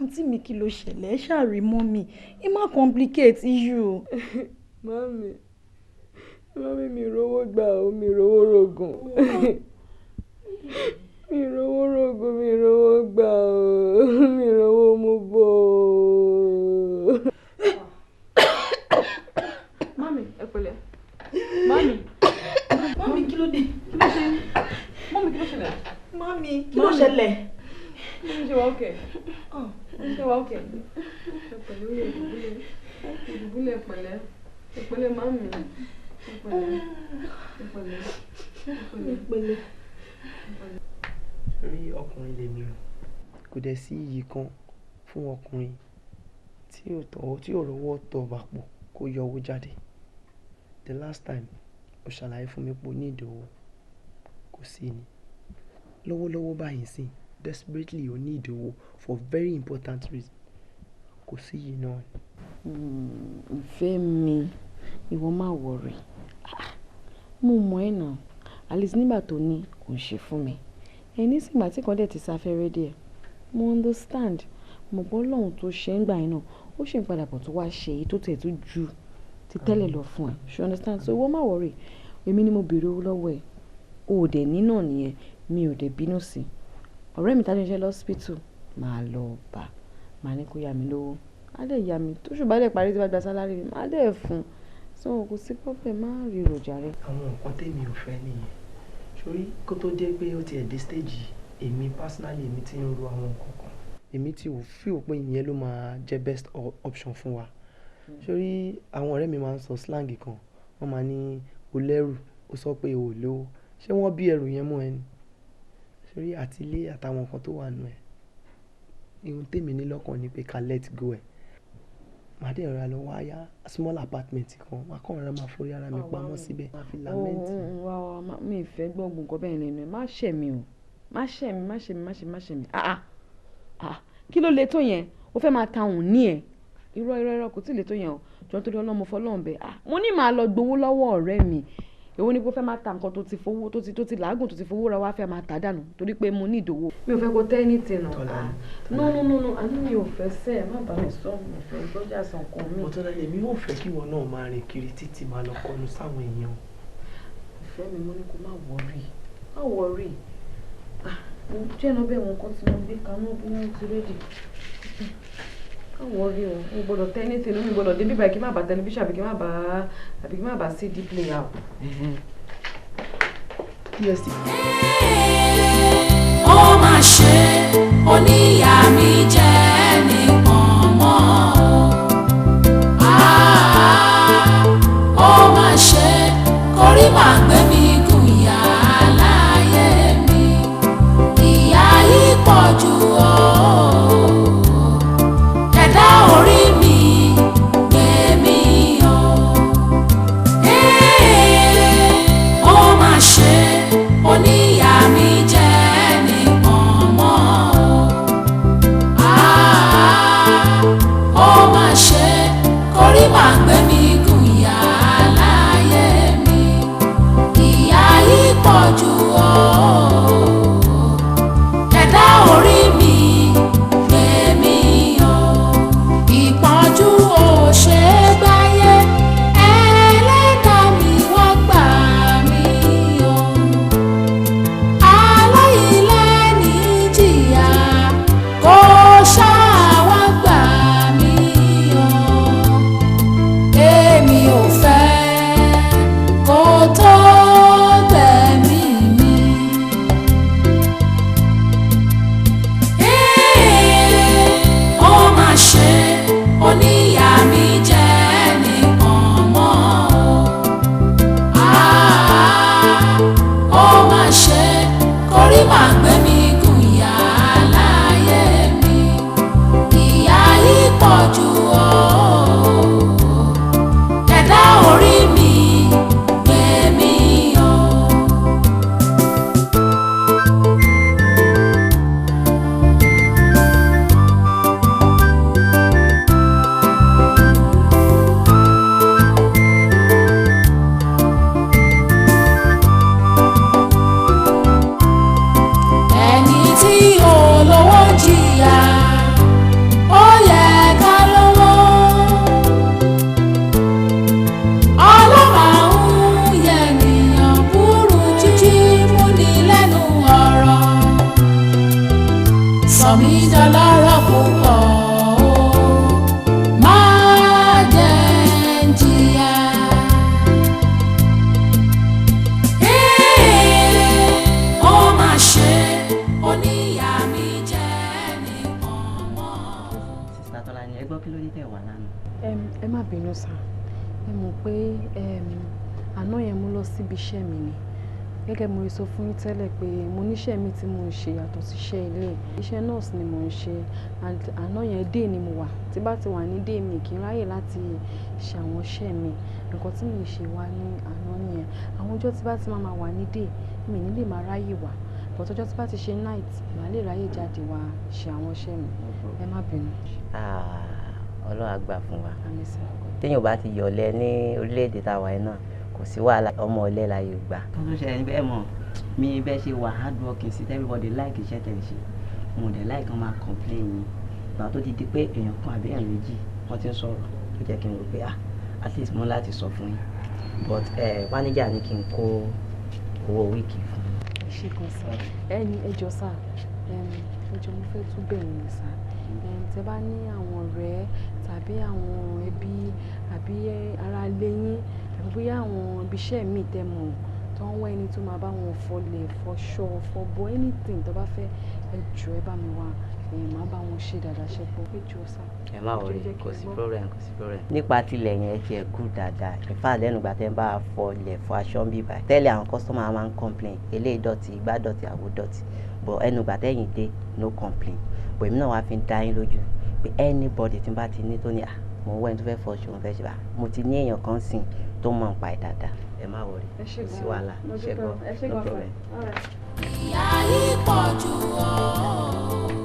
Speaker 6: Àǹtí mi, kí ló ṣẹlẹ̀? Ẹ ṣàrí mọ́ mi, ẹ má complicate issue.
Speaker 3: Mami, mami, mi rówó gbà ó, mi rówó rògùn, mi rówó rògùn, mi rówó gbà ó, mi rówó mú bò ó. Mami, ẹ pẹ̀lẹ́. Mami.
Speaker 6: Mami, kí ló dé?
Speaker 3: Kí ló ṣe? Mami, kí ló ṣẹlẹ̀?
Speaker 6: Mami, kí ló ṣẹlẹ̀?
Speaker 3: Mami, ṣe wà okay? Ṣe wà okay? Ẹ pẹ̀lẹ́, ó yẹ ìdùbúlẹ̀. Ìdùbúlẹ̀, pẹ̀lẹ́. Ẹ pẹ̀lẹ́, mami. Ẹ pẹ̀lẹ́. Ẹ pẹ̀lẹ́. Ẹ pẹ̀lẹ́.
Speaker 20: Rí, ọkùnrin lèmi o, kò dẹ̀ sí iyì kan fún ọkùnrin tí ò tọ́ tí ò rọ́wọ́ tọ̀ bàpò kó yọ owó jáde. The last time o ṣàlàyé fún mi pé o ní ìdòwò, kò sí ni lọ́wọ́lọ́wọ́ báyìí sí, desperately o ní ìdòwò for very important reason, kò sí yìí náà.
Speaker 3: Ìfẹ́ mi, ìwọ má worry. Mo mọ̀ ẹ́ náà. At least nígbà tó ní kò ń ṣe fún mi. Ẹ nísìngbà tí kan dẹ̀ ti sáfẹ́rẹ́ díẹ̀. Mo understand. Mo mọ̀ pé Ọlọ́run tó ṣe ń gbà yẹn náà, ó sì ń padà bọ̀ tó wá ṣe èyí tó tẹ̀ tó ju ti tẹ́lẹ̀ lọ fún ẹ. You understand? So ìwọ má worry. Èmi ni mo béèrè owó lọ́wọ́ ẹ. O ò dẹ̀ ní náà nìyẹn. Mi ò dẹ̀ bínú sí i. Ọ̀rẹ́ mi tá jọ ń ṣiṣẹ́ lọ́spítù, màá lọ bá. Màá ní kó yá mi lówó. Á dẹ̀ yá mi. Tóṣù bá dẹ̀ parí tí bá gba salary mi, màá dẹ̀ fún un. So kò sí problem, má ríro jàre.
Speaker 20: Àwọn nǹkan tèmi ò fẹ́ nìyẹn. Sórí, kó tó dé pé ó ti ẹ̀ dé stage yìí, èmi personally, èmi ti ń ro àwọn nǹkan kan. Èmi ti feel pé ìyẹn ló máa jẹ́ best option fún wa. Sórí àwọn ọ̀rẹ́ mi máa ń sọ slang kan, wọ́n máa ní o lẹ́rù, o sọ pé o ò lówó. Ṣé wọ́n bí ẹrù yẹn mọ́ ẹ ni? Sórí àti ilé àtàwọn nǹkan tó wà nù ẹ̀, ihun tèmi ní lọ́kàn ni pé ká let go ẹ̀. Màá dẹ̀ rọra lọ wá yá small apartment kan, màá kàn rọra máa forí ara mi pamọ́ síbẹ̀, máa fi lament.
Speaker 7: Wá wá, mi ì fẹ́ gbọ́ gbogbo nǹkan bẹ́ẹ̀ lẹ́nu ẹ̀. Má ṣẹ̀ mí o, má ṣẹ̀ mí, má ṣẹ̀ mí, má ṣẹ̀ mí, má ṣẹ̀ mí. Ah ah, kí ló le tó yẹn? O fẹ́ máa ta òun ní ẹ̀? Irọ́, irọ́, irọ́, kò tí ì le tó yẹn o. Jọ̀ọ́, nítorí Ọlọ́run, fọlọ́run bẹ̀. Ah, mo ní màá lọ gbowó lọ́wọ́ ọ̀rẹ́ mi. Èwo ni pé ó fẹ́ máa ta nǹkan tó ti fowó, tó ti làágùn, tó ti fowó ra, wá fẹ́ máa tà dànù torí pé mo ní ìdòwò? Mi ò fẹ́ kó tẹ́ anything o. Ah, no, no, no, no, àní mi ò fẹ́ sẹ́ ẹ̀. Má bá mi sọ, mi ò fẹ́ gbọ́jà sàn kan mi.
Speaker 20: Mọ́tọ́lá, èmi ò fẹ́ kí ìwọ náà máa rìn kiri títí máa lọ kọnu sáwọn èèyàn.
Speaker 7: Ìfẹ́ mi, mo ní kó má worry, má worry. Ah, mo jẹ́ ẹ̀nà bẹ́ẹ̀, wọn kan tí mo gbé kaná bí wọ́n ti ready. Má worry o, mo gbọ́dọ̀ tẹ́ anything, mi gbọ́dọ̀ dé bíbá kí n má bá tẹlifíṣàn àbí kí n má bá CD player o.
Speaker 20: DSTV.
Speaker 21: Ó mà ṣe, oníyà mi jẹ́ nìkan mọ́ o. Ah, ó mà ṣe, kórí mà gbé mi gùn ìyá láyé mi. Ìyá yìí pọ̀ jù o. Ẹ̀dá orí mi gbé mi o. Ó mà ṣe, oníyà mi jẹ́ nìkan mọ́ o. Ah, ó mà ṣe, kórí mà gbé mi gùn ìyá láyé mi. Ìyá yìí pọ̀ jù o. Ẹ̀dá orí mi gbé mi o. Ìpọ́njú ò ṣe é gbáyé, ẹlẹ́dàá mi wá gbà mí o. Aláìlẹ́ni jìyà, kó ṣáà wá gbà mí o. Èmi ò fẹ́ kó tó gbẹ̀mí mi. Ó mà ṣe, oníyà mi jẹ́ nìkan mọ́ o. Ah, ó mà ṣe, kórí mà gbé mi gùn ìyá láyé mi. Ìyá yìí pọ̀ jù o. Ẹ̀dá orí mi gbé mi o. Ẹni tí olówó ń jìyà, ó yẹ ká lówó. Ọlọ́pàá ń yẹ ènìyàn burú jíjí múni lẹ́nu ọ̀rọ̀. Sọ mí dọlọ́rọ̀ púpọ̀ o, má jẹ́ ń jìyà. Ó mà ṣe, oníyà mi jẹ́ nìkan mọ́.
Speaker 11: Sister Tọ́lá ni, ẹ gbọ́, kí ló dé tẹ̀ wá lánàá?
Speaker 3: Ẹ má bínú sá, ẹ mọ̀ pé àná yẹn mo lọ síbi iṣẹ́ mi ni. Gẹ́gẹ́ mo sọ fún yín tẹ́lẹ̀ pé mo níṣẹ́ mi tí mo ń ṣe yàtọ̀ sí iṣẹ́ ilé. Iṣẹ́ nurse ni mo ń ṣe, and àná yẹn day ni mo wà. Tí bá ti wà ní day, mi kì í ráyè láti ṣe àwọn iṣẹ́ mi. Nǹkan tí mi ṣe wá ní àná nìyẹn. Àwọn ọjọ́ tí bá ti máa wà ní day, mi ní lè máa ráyè wá, but ọjọ́ tí bá ti ṣe night, màá lè ráyè jáde wá ṣe àwọn iṣẹ́ mi. Ẹ má bínú.
Speaker 11: Ah, Ọlọ́run á gbà fún wa.
Speaker 3: Àmín sir.
Speaker 11: Téèyàn bá ti yọ̀lẹ ní orílẹ̀-èdè tá a wà yìí náà, kò sí wàhálà, ọmọ ọ̀lẹ láyé gbà. Tó tó ṣẹlẹ̀ ní bẹ́ẹ̀ mọ̀ mi bẹ́ẹ̀ ṣe wà hard working sí, everybody like iṣẹ́ tẹ̀ ń ṣe. Mo dẹ̀ like kan máa complain yín. Ìgbà tó ti di pé èèyàn kan àbí èèyàn méjì wọ́n ti ń sọ̀rọ̀, tó jẹ́ kí n rò pé, ah, at least mo ní láti sọ fún yín. But manager ní kí n kó owó week fún yín.
Speaker 3: Ẹ ṣé gan sir. Ẹni ẹ jọ̀ọ́ sir, ẹ jọ̀ọ́, mo fẹ́ tún bẹ̀ yín sir. Tẹ bá ní àwọn ọ̀rẹ́ tàbí àwọn ẹbí àbí ará ilé yín àbí bóyá àwọn ibi iṣẹ́ mi tẹ́ mọ̀ tó ń wá ẹni tó máa bá wọn fọlẹ̀, fọṣọ, fọbọ́, anything tó bá fẹ́,
Speaker 7: Ẹ jọ̀ọ́, ẹ bá mi wá, ẹ máa bá wọn ṣe dáadáa ṣe pọ̀. Ẹ jọ̀ọ́ sá.
Speaker 11: Ẹ má
Speaker 7: Ẹ
Speaker 11: worry,
Speaker 7: jẹ́ kí
Speaker 11: kò
Speaker 7: n
Speaker 11: sí
Speaker 7: gbọ́.
Speaker 11: problem, kò sí problem. Nípa tilẹ̀ yẹn, ẹ tiẹ̀ kú dáadáa. In fact, lẹ́nu ìgbà tẹ́ ń bá a fọ ilẹ̀, fọ aṣọ ń bí báyìí, tẹ́lẹ̀ àwọn customer máa ń complain, eléyìí dọ̀tí, igbá dọ̀tí, àwo dọ̀tí, but ẹnu ìgbà tẹ́yìn dé, no complain. But èmi náà wá fi ń dá yín lójú pé anybody tí n bá ti ní tó ní à mo ń wá ẹni tó fẹ́ fọṣọ, òun fẹ́ ṣe bá, mo ti ní èèyàn kan sìn tó mọ̀ nípa ẹ̀ dáadáa. Ẹ má worry,
Speaker 7: Ẹ ṣé
Speaker 11: kò sí
Speaker 7: gan-an.
Speaker 11: wàhálà.
Speaker 7: Mo
Speaker 11: Ṣé
Speaker 7: dúpẹ́
Speaker 11: gbọ́?
Speaker 7: o. Ẹ ṣé
Speaker 11: No
Speaker 7: gan-an sir.
Speaker 11: problem.
Speaker 7: All right.
Speaker 21: Ìyà yìí pọ̀ jù o.